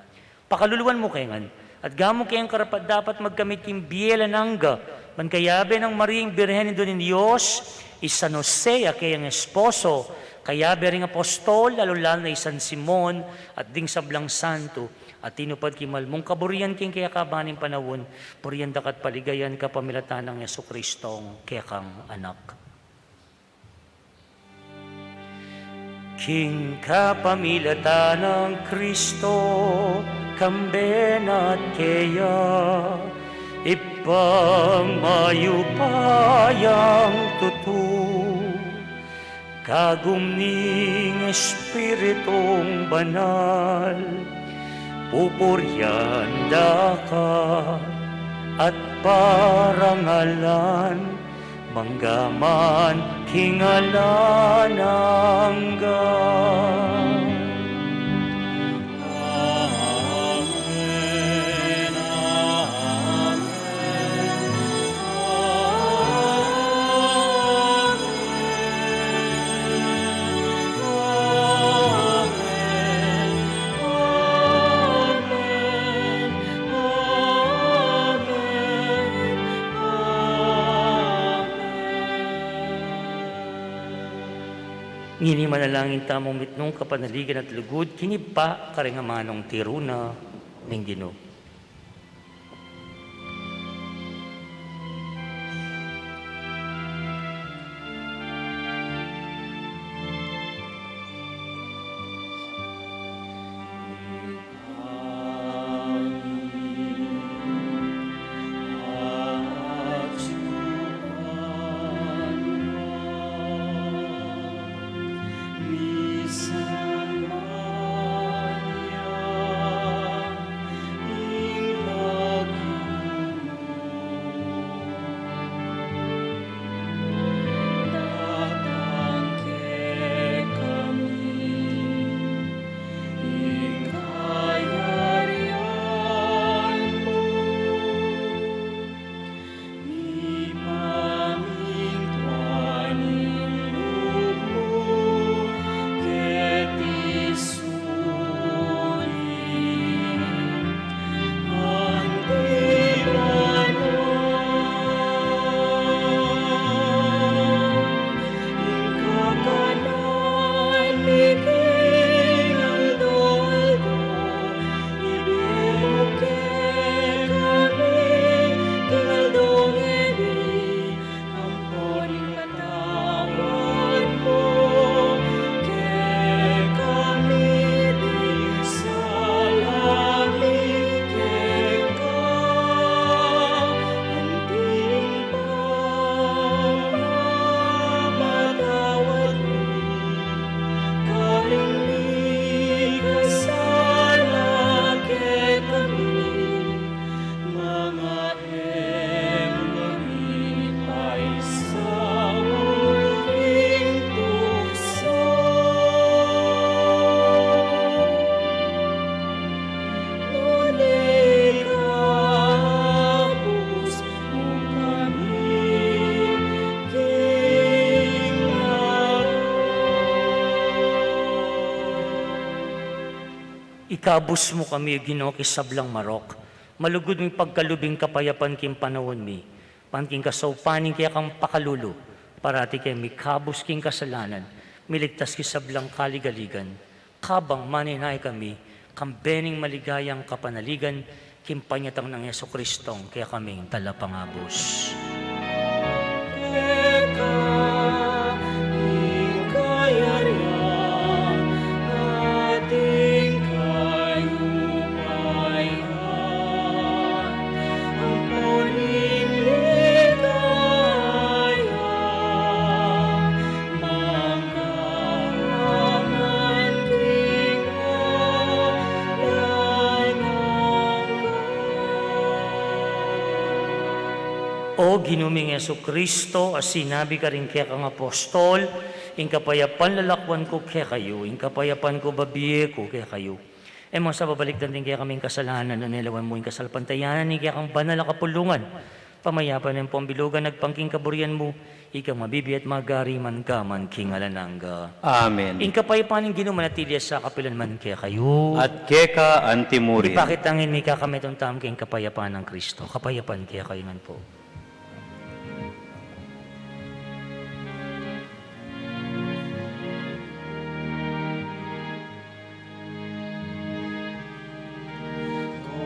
Pakaluluan mu kami ngan, at gamu keng karapat-dapat magkamit king bie alang angga, ban kayabe nang Mariang Birhen, Indu ning Dios, i San Jose a keyang esposo, kayabe ring apostol, lalu-lalu na i San Simon, at ding sablang santo, a tinupad king mal mung kaburian king kekaban ning panaun, purian da ka at paligayan kapamilatan nang Jesucristong kekang Anak. King kapamilatan nang Kristo, kambe na at keya, Ibpang mayupayang tutu, kagum ning Espiritung Banal, pupurian da ka at parangalan, mangga man king alang angga. Amen, amen, amen, amen, amen, amen. Ngeni manalangin tamung mitmung kapanaligan at lugud king Ibpa karing amanung tiru na ning Ginu. Ikabus mu kami, Ginu, king sablang marok. Malugud ming pagkalub ing kapayapan king panaun mi, ban king kasaupan ning kekang pakalulu, parati keng mikabus king kasalanan, miligtas king sablang kaligaligan, kabang manenaya kami kambe ning maligayang kapanaligan king panyatang nang Jesucristong kekaming Talapangabus. O Ginu ming Jesucristo, a sinabi karing kekang apostol, ing kapayapan lalakwan ku kekayu, ing kapayapan ku bibie ku kekayu. E mu sa babalikdan ding kekaming kasalanan, nune lawan mu ing kasalpantayanan ning kekang banal a kapulungan. Pamayapa ning pambilugan agpang king kaburian mu, ikang mabibie at magari mangga man king alang angga. Amen. Ing kapayapan ning Ginu manatili sa kapilan man kekayu. At keka anti mu rin. Ipakit ta ngeni ing kakamituan tamu king kapayapan nang Kristo. Kapayapan kekayu ngan pu.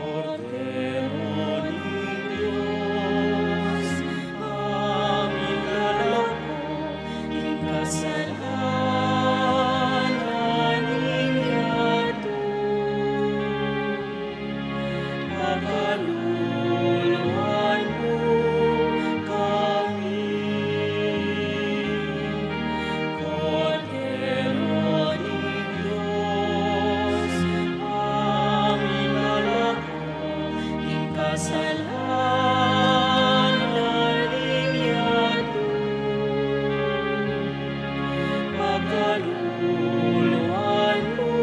Kordero ning Dios, a milalako king kasalanan ning yatu. Pakaluluan mu kami, Kordero ning Dios, a milalako king kasalanan ning yatu. Pakaluluan mu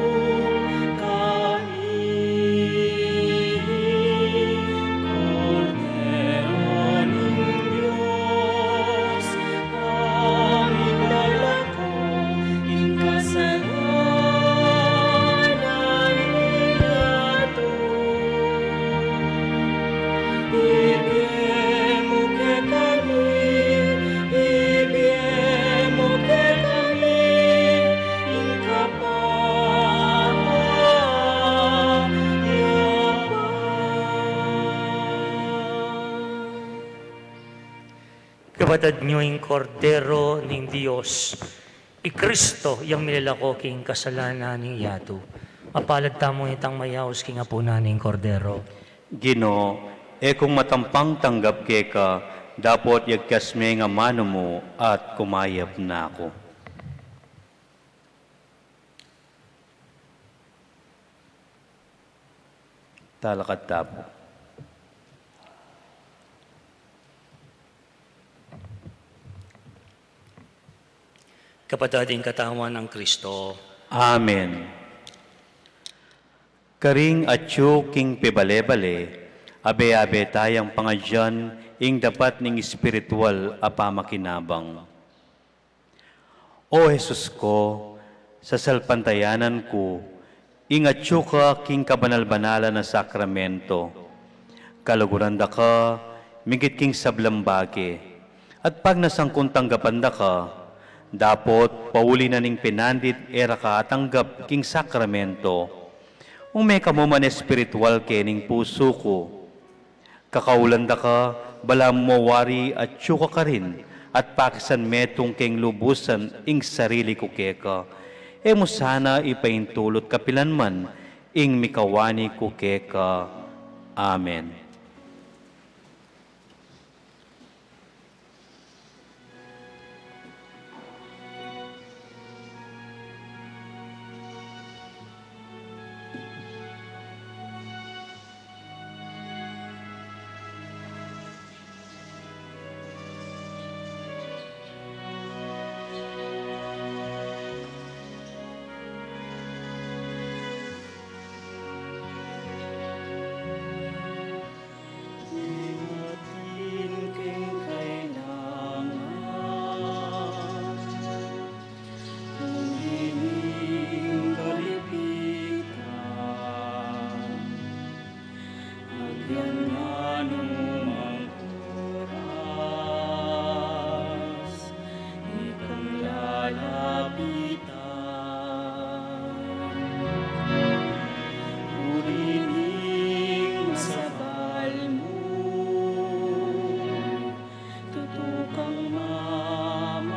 kami, Kordero ning Dios, a milalako king kasalanan ning yatu. Ibie mu kekami, ibie mu kekami ing kapayapan. Kapatad, ing Kordero ning Dios, i Kristo, yang milalako king kasalanan ning yatu. Mapalad tamu itang mayaus king apunan ning Kordero. Ginu, e ku matampang tanggap keka, dapot yagkas me ing amanu mu at kumayap na ku. Talakad ta pu. Kapatad, ing katawan nang Kristo. Amen. Karing atyu king pibale-bale, abe-abe tayang pangadyan ing dapat ning espiritual a pamakinabang. O Jesus ku, sasalpantayanan ku ing atyu ka king kabanal-banalan a sakramento. Kaluguran da ka migit king sablang bage, at pagnasan kung tanggapan da ka, dapot pauli na ning pinandit e ra ka atanggap king sakramento. Ume ka mu man espiritual kening pusu ku. Kakaulan da ka, balamu wari atyu ka karin, at pakisan metung keng lubusan ing sarili ku keka. E mu sana ipaintulut kapilan man ing mikawani ku keka. Amen. Atin keng kailangan, uli ning kalipitan, agyang nanumang oras, ikang lalapitan. Uli ning masabal mu, tutu kang mamaralan,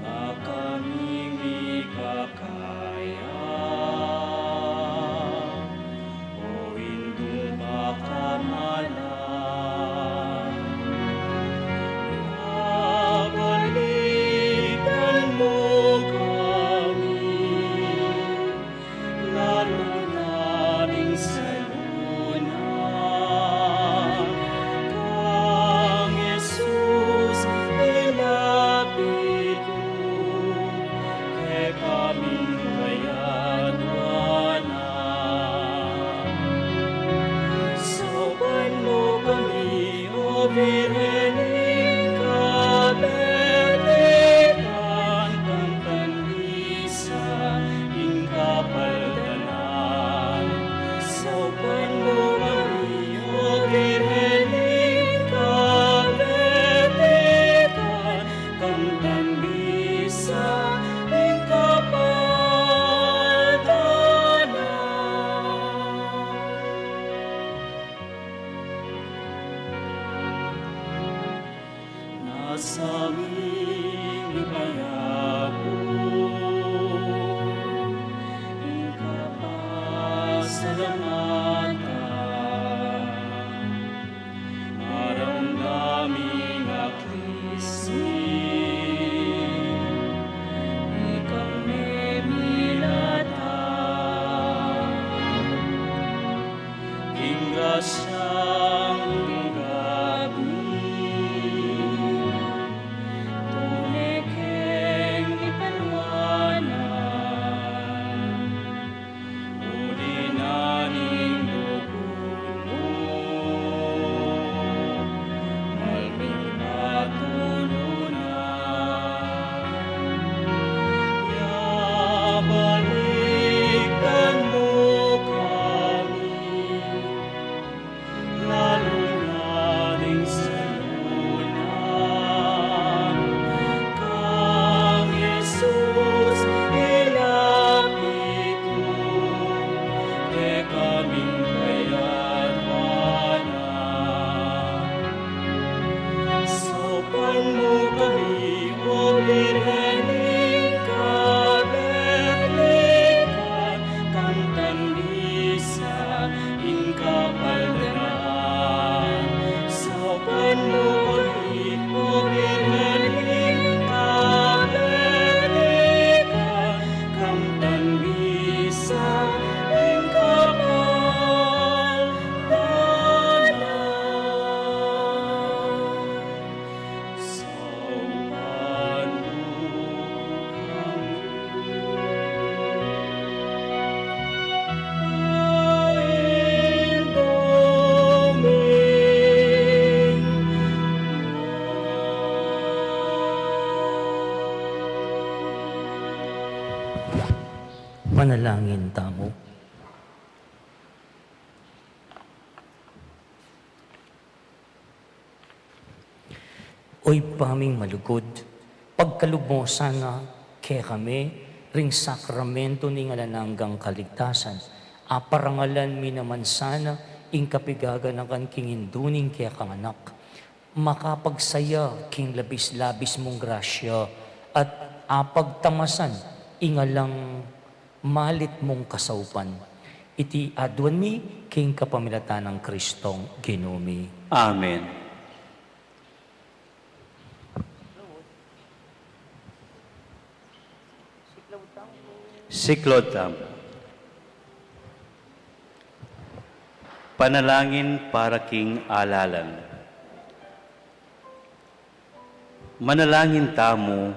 ba kami mipakaya. Siyang dirami, tune keng ipaluanan, uli na ning lugud mu, malming patununan, ya balikan mu kami. Lalu na ding salunan kang Jesus, ilapit mu kekaming kayadwanan. Saupan mu kami, O Birhen ning Kabelikan, kamtan bisa ing kapaldanan. Saupan mu kami, O Birhen ning Kabelikan, kamtan bisa ing kapaldanan. Saupan mu kami. Manalangin tamu. O Ibpa ming malugud, pagkalub mu sana kekami ring sakramento ning alang anggang kaligtasan, a parangalan mi naman sana ing kapigaganakan king indu ning kekang Anak, makapagsaya king labis-labis mung grasya at apagtamasan ing alang malit mung kasaupan. Iti aduan mi king kapamilatan nang Kristong Ginu mi. Amen. Siklaud tamu. Panalangin para king alalan. Manalangin tamu,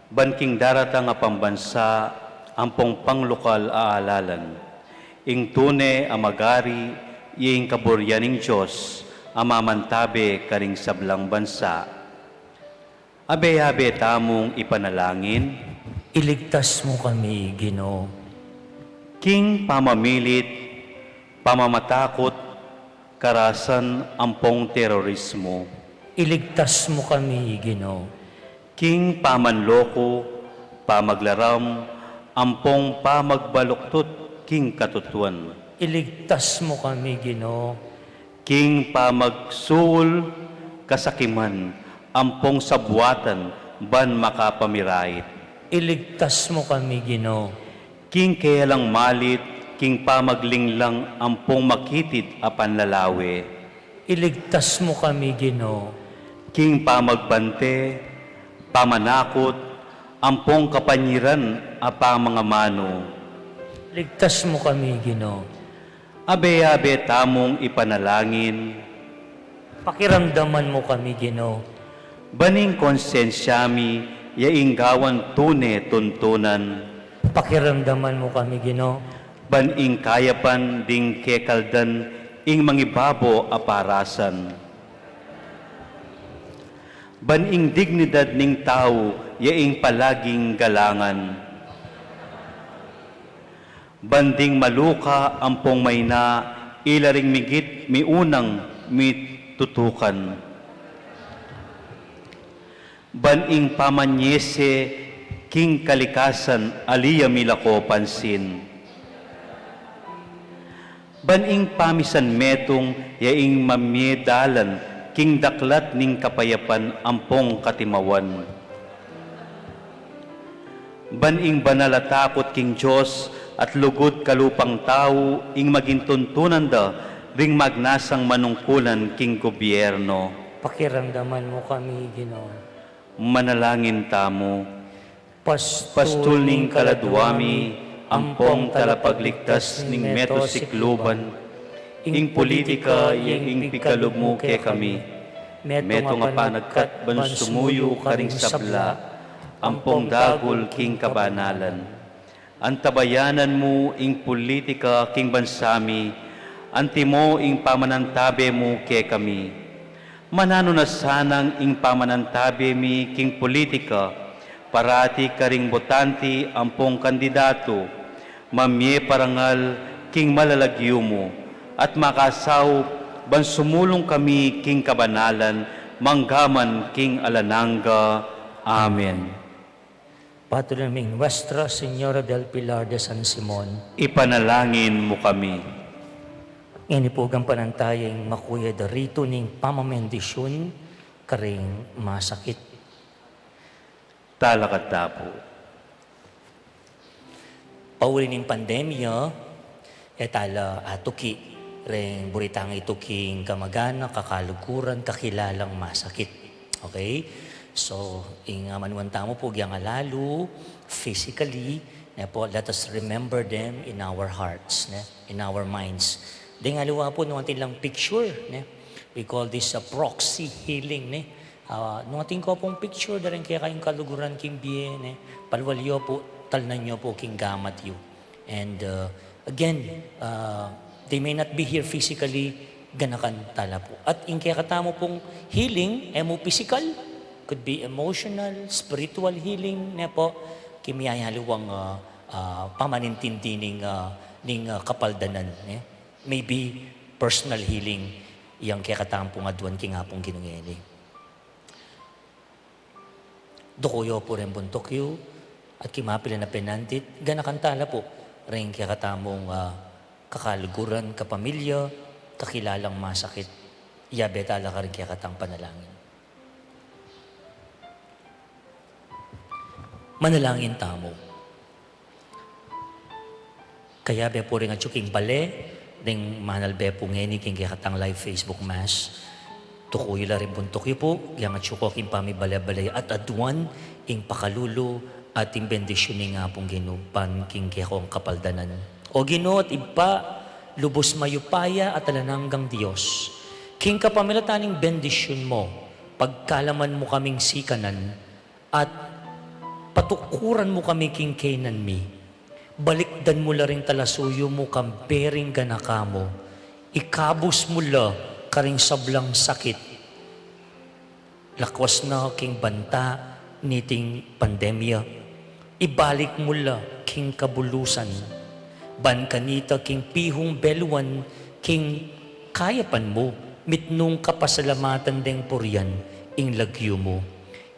ban king daratang a pambansa ampong panglokal a alalan, ing tune a magari, ya ing kaburian ning Dios a mamantabe karing sablang bansa. Abe-abe tamung ipanalangin. Iligtas mu kami, Ginu. King pamamilit, pamamatakut, karasan ampong terorismo. Iligtas mu kami, Ginu. King pamanloko, pamaglaram, ampong pamagbaluktut king katutuan. Iligtas mu kami, Ginu. King pamagsuul, kasakiman, ampong sabuatan, ban makapamirait. Iligtas mu kami, Ginu. King kealang malit, king pamaglinglang ampong makitid a panlalawe. Iligtas mu kami, Ginu. King pamagbante, pamanakut, ampong kapanyiran a pamangamanu. Iligtas mu kami, Ginu. Abe-abe tamung ipanalangin. Pakiramdaman mu kami, Ginu. Ban ing konsensya mi, ya ing gawan tune tuntunan. Pakiramdaman mu kami, Ginu. Ban ing kayapan ding kekaldan ing mangibabo a parasan. Ban ing dignidad ning tau, ya ing palaging galangan. Ban ding maluka ampong maina, ila ring migit miunang mitutukan. Ban ing pamanyese king kalikasan, ali ya milako pansin. Ban ing pamisan metung, ya ing mamie dalan king daklat ning kapayapan ampong katimawan. Ban ing banal a takut king Dios at lugud kalupang tau ing maging tuntunan da ring magnasang manungkulan king gobyerno. Pakiramdaman mu kami, Ginu. Manalangin tamu. Pastul ning kaladwa mi, ampong talapagligtas ning meto sikluban, Ing politika ing pikalub mu kekami. Metung a panagkat ban sumuyu karing sabla ampong dagul king kabanalan. Antabayanan mu ing politika king bansa mi, antimo ing pamanantabe mu kekami. Mananu na sanang ing pamanantabe mi king politika, parati karing botante ampong kandidatu, mamie parangal king malalagyu mu, at makasaup ban sumulung kami king kabanalan, manggaman king alang angga. Amen. Patulan mi ing Nuestra Señora del Pilar de San Simon. Ipanalangin mu kami. Ngeni pu gampanan taya ing makuyad a ritu ning pamamendisyun karing masakit. Talakad ta pu. Pauli ning pandemya, e tala atuki reng buri tang ituki ing kamag-anak, kakaluguran, kakilalang masakit. Okay? So, ing amanuan tamu pu, agyang alalu, physically, ne pu, let us remember them in our hearts, ne? In our minds. Deng aliwa pu, nung atin lang picture, ne? We call this a proxy healing, ne? Ah, nung atin ko pung picture, dareng kekayung kaluguran king bie, ne? Palual yu pu, talnan yu pu king gamat yu. And, uh, again, uh, they may not be here physically, ganakan tala pu. At ing kekatamu pung healing, e mu physical, could be emotional, spiritual healing, ne pu, king miyayaliwang, uh, uh, pamanintindi ning, uh, ning, uh, kapaldanan, ne? Maybe personal healing yang kekatamu pung aduan king Apung Ginu ngeni. Duku yu pu reng buntuk yu, at king mapilan a penandit, ganakan tala pu reng kekatamung, ah, kakaluguran, kapamilya, kakilalang masakit, yabe tala karing kekatang panalangin. Manalangin tamu. Kayabe pu reng atyu king bale, deng manalbe pu ngeni king kekatang live Facebook Mass. Tuku yu la ring buntuk yu pu, agyang atyu ko king pamibale-bale at aduan ing pakalulu at ing bendisyun ning Apung Ginu ban king kekong kapaldanan. O Ginu at Ibpa, lubus mayupaya at alang anggang Dios, king kapamilatan ning bendisyun mu, pagkalaman mu kaming sikanan, at patukuran mu kami king kaynan mi. Balikdan mu la ring talasuyu mu kambe ring ganaka mu. Ikabus mu la karing sablang sakit. Lakwas na king banta niting pandemya. Ibalik mu la king kabulusan. Ban kanita king pihung beluan king kayapan mu, mitmung kapasalamatan deng purian ing lagyu mu.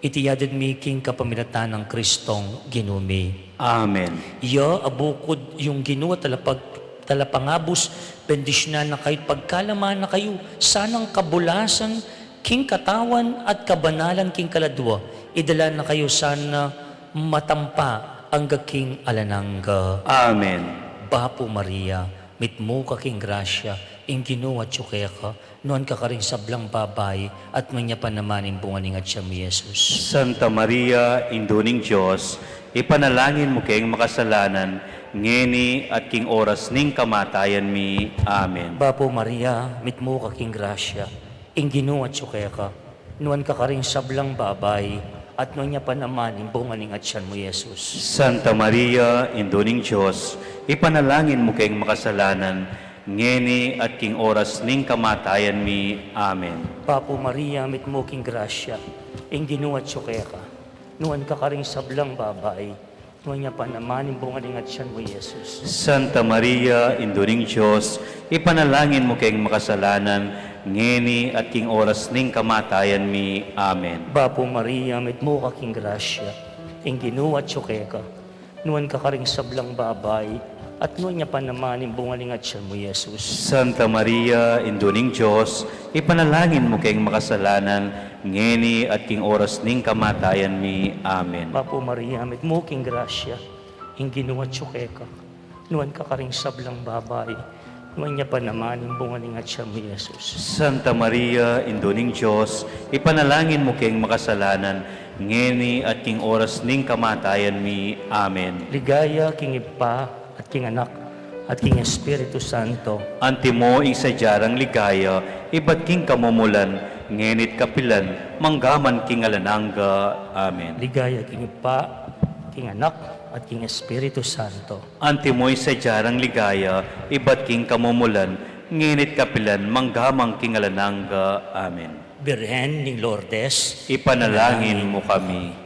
Iti adwan mi king kapamilatan nang Kristong Ginu mi. Amen. Iya a bukud yung Ginu a talapag-, talapangabus, bendisyunan na kayu at pagkalaman na kayu, sanang kabulasan, king katawan at kabanalan king kaladwa, idala na kayu sana matampa angga king alang angga. Amen. Bapu Maria, mitmu ka king grasya, ing Ginu atyu keka, nuan ka karing sablang babai, at nuan ya pa naman ing bunga ning atyan mu, Jesus. Santa Maria, Indu ning Dios, ipanalangin mu keng makasalanan, ngeni at king oras ning kamatayan mi. Amen. Bapu Maria, mitmu ka king grasya, ing Ginu atyu keka, nuan ka karing sablang babai, at nuan ya pa naman ing bunga ning atyan mu, Jesus. Santa Maria, Indu ning Dios, ipanalangin mu keng makasalanan, ngeni at king oras ning kamatayan mi. Amen. Bapu Maria, mitmu king grasya, ing Ginu atyu keka, nuan ka karing sablang babai, nuan ya pa naman ing bunga ning atyan mu, Jesus. Santa Maria, Indu ning Dios, ipanalangin mu keng makasalanan, ngeni at king oras ning kamatayan mi. Amen. Bapu Maria, mitmu ka king grasya, ing Ginu atyu keka, nuan ka karing sablang babai, at nuan ya pa naman ing bunga ning atyan mu, Jesus. Santa Maria, Indu ning Dios, ipanalangin mu keng makasalanan, ngeni at king oras ning kamatayan mi. Amen. Bapu Maria, mitmu king grasya, ing Ginu atyu keka, nuan ka karing sablang babai, nuan ya pa naman ing bunga ning atyan mu, Jesus. Santa Maria, Indu ning Dios, ipanalangin mu keng makasalanan, ngeni at king oras ning kamatayan mi. Amen. Ligaya king Ibpa, at king Anak, at king Espiritu Santo. Antimo ing sadya rang ligaya, ibat king kamumulan, ngeni't kapilan, manggaman king alang angga. Amen. Ligaya king Ibpa, king Anak, at king Espiritu Santo. Antimo ing sadya rang ligaya, ibat king kamumulan, ngeni't kapilan, manggaman king alang angga. Amen. Birhen ning Lourdes, ipanalangin mu kami.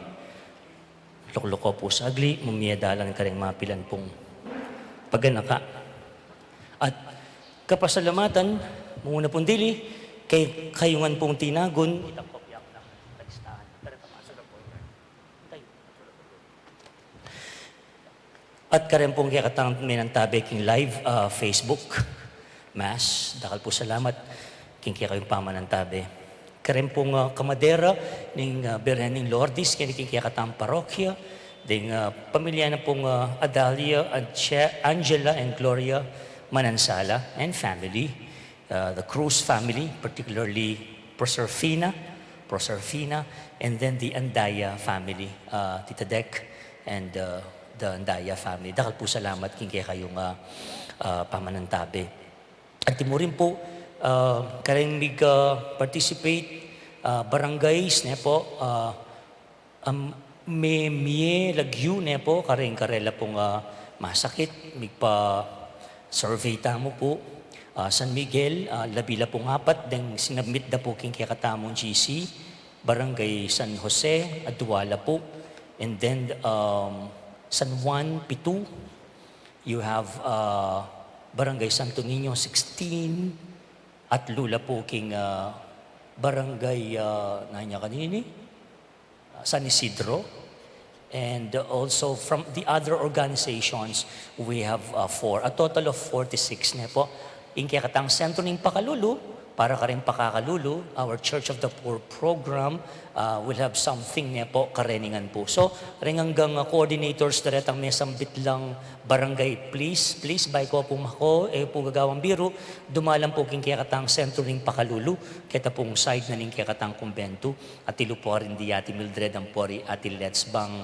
Luklukan pu sagli, mumie dalan kareng mapilan pung paganaka. At kapasalamatan, manguna pung dili, kekayu ngan pung tinagun. At kareng pung kekatang menantabe king live, ah, Facebook Mass, dakal pu salamat king kekayung pamanantabe. Kareng pung, ah, kamadera ning, ah, Birhen ning Lourdes, keni king kekatang parokya, ding, ah, pamilya na pung, ah, Adalia, Anche-, Angela, and Gloria Manansala and family, uh, the Cruz family, particularly Proserpina, Proserpina, and then the Andaya family, uh, Tita Dec and, uh, the Andaya family. Dakal pu salamat king kekayung, uh, uh, pamanantabe. At antimo rin pu, uh, kareng mig, uh, participate, uh, barangays, ne pu, uh, Am, me-, mie lagyu ne pu, kareng karela pung, ah, masakit, migpa-survey tamu pu. Ah, San Miguel, ah, labi la pung apat deng sinubmit da pu king kekatamung G C, Barangay San Jose, adua la pu. And then, um, San Juan, pitu. You have, ah, Barangay Santo Niño, sixteen. Atlu la pu king, ah, Barangay, ah, nanu ya kanini? San Isidro, and also from the other organizations, we have, uh, four, a total of forty-six ne pu. Ing kekatang sentro ning pakalulu, para kareng pakakalulu, our Church of the Poor program, uh, will have something ne pu, kareni ngan pu. So, reng anggang, uh, coordinators, daretang mesambit lang barangay, please, please, bayu ko pu mako, e pu gagawang biru, dumalan pu king kekatang sentro ning pakalulu, keta pung side na ning kekatang kumbentu. Atilu pu rin di Ate Mildred ampo ri Ate Let's bang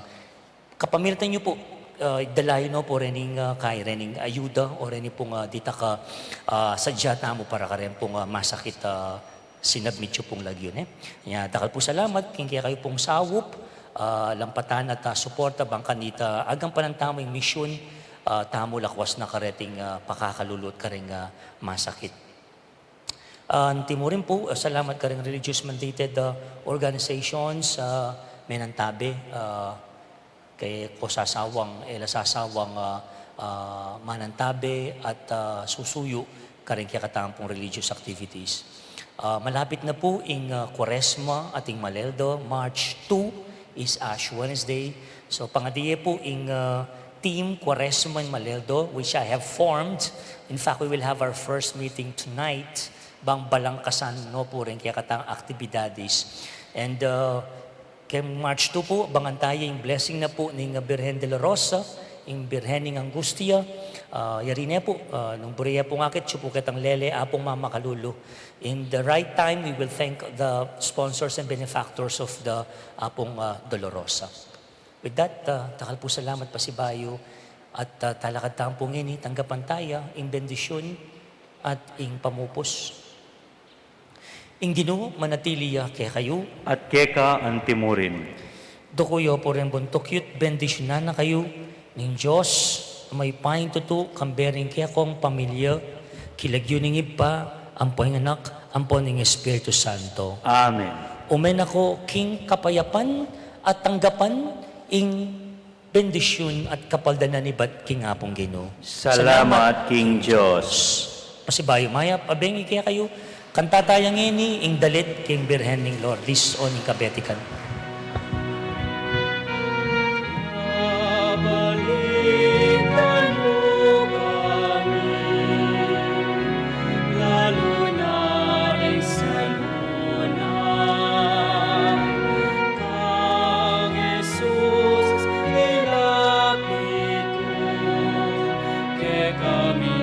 kapamilatan yu pu, ah, idala yu no pu rening, ah, kaya rening ayuda o reni pung, ah, ditak a, ah, sadya tamu para kareng pung, ah, masakit, ah, sinubmit yu pung lagyu ne. Nya, dakal pu salamat king kekayu pung saup, ah, lampatan at, ah, suporta bang kanita agampanan tamu ing misyun, ah, tamu lakwas na kareting, ah, pakakalulu at kareng, ah, masakit. Ah, antimo rin pu, ah, salamat kareng religious mandated, ah, organizations, ah, menantabe, ah, kaya ko sasawang, e la sasawang, ah, ah, manantabe at, ah, susuyu kareng kekatang pung religious activities. Ah, malapit na pu ing, ah, Kuaresma ating Maleldo, March two is Ash Wednesday. So, pangadi ye pu ing, ah, Team Kuaresma in Maleldo, which I have formed. In fact, we will have our first meeting tonight. Bang balangkasan no pu reng kekatang aktibidades. And, uh, keng March two pu, abangan tayu ing blessing na pu ning Birhen de la Rosa, ing Birhen ning Angustia. Uh, yari ne pu, uh, nung buri ye pung akit, atyu pu ketang lele, Apung Mamakalulu. In the right time, we will thank the sponsors and benefactors of the Apung, uh, Dolorosa. With that, ah, dakal pu salamat pasibayu at, ah, talakad tamu pu ngeni, tanggapan taya ing bendisyun at ing pamupus. Ing Ginu manatili ya kekayu. At keka antimurin. Duku yu pu reng buntuk yu at bendisyunan na kayu ning Dios a mayupayang tutu, kambe ring kekong pamilya, king lagyu ning Ibpa, ampo ning Anak, ampo ning Espiritu Santo. Amen. Ume na ko king kapayapan at tanggapan ing bendisyun at kapaldanan ibat king Apung Ginu. Salamat king Dios. Pasibayu mayap a bengi kekayu, kanta taya ngeni ing dalit king Birhen ning Lourdes o ning kabetikan. Kabalitan mu kami, lalu na ing saluna kang Jesus, ilapit mu kekami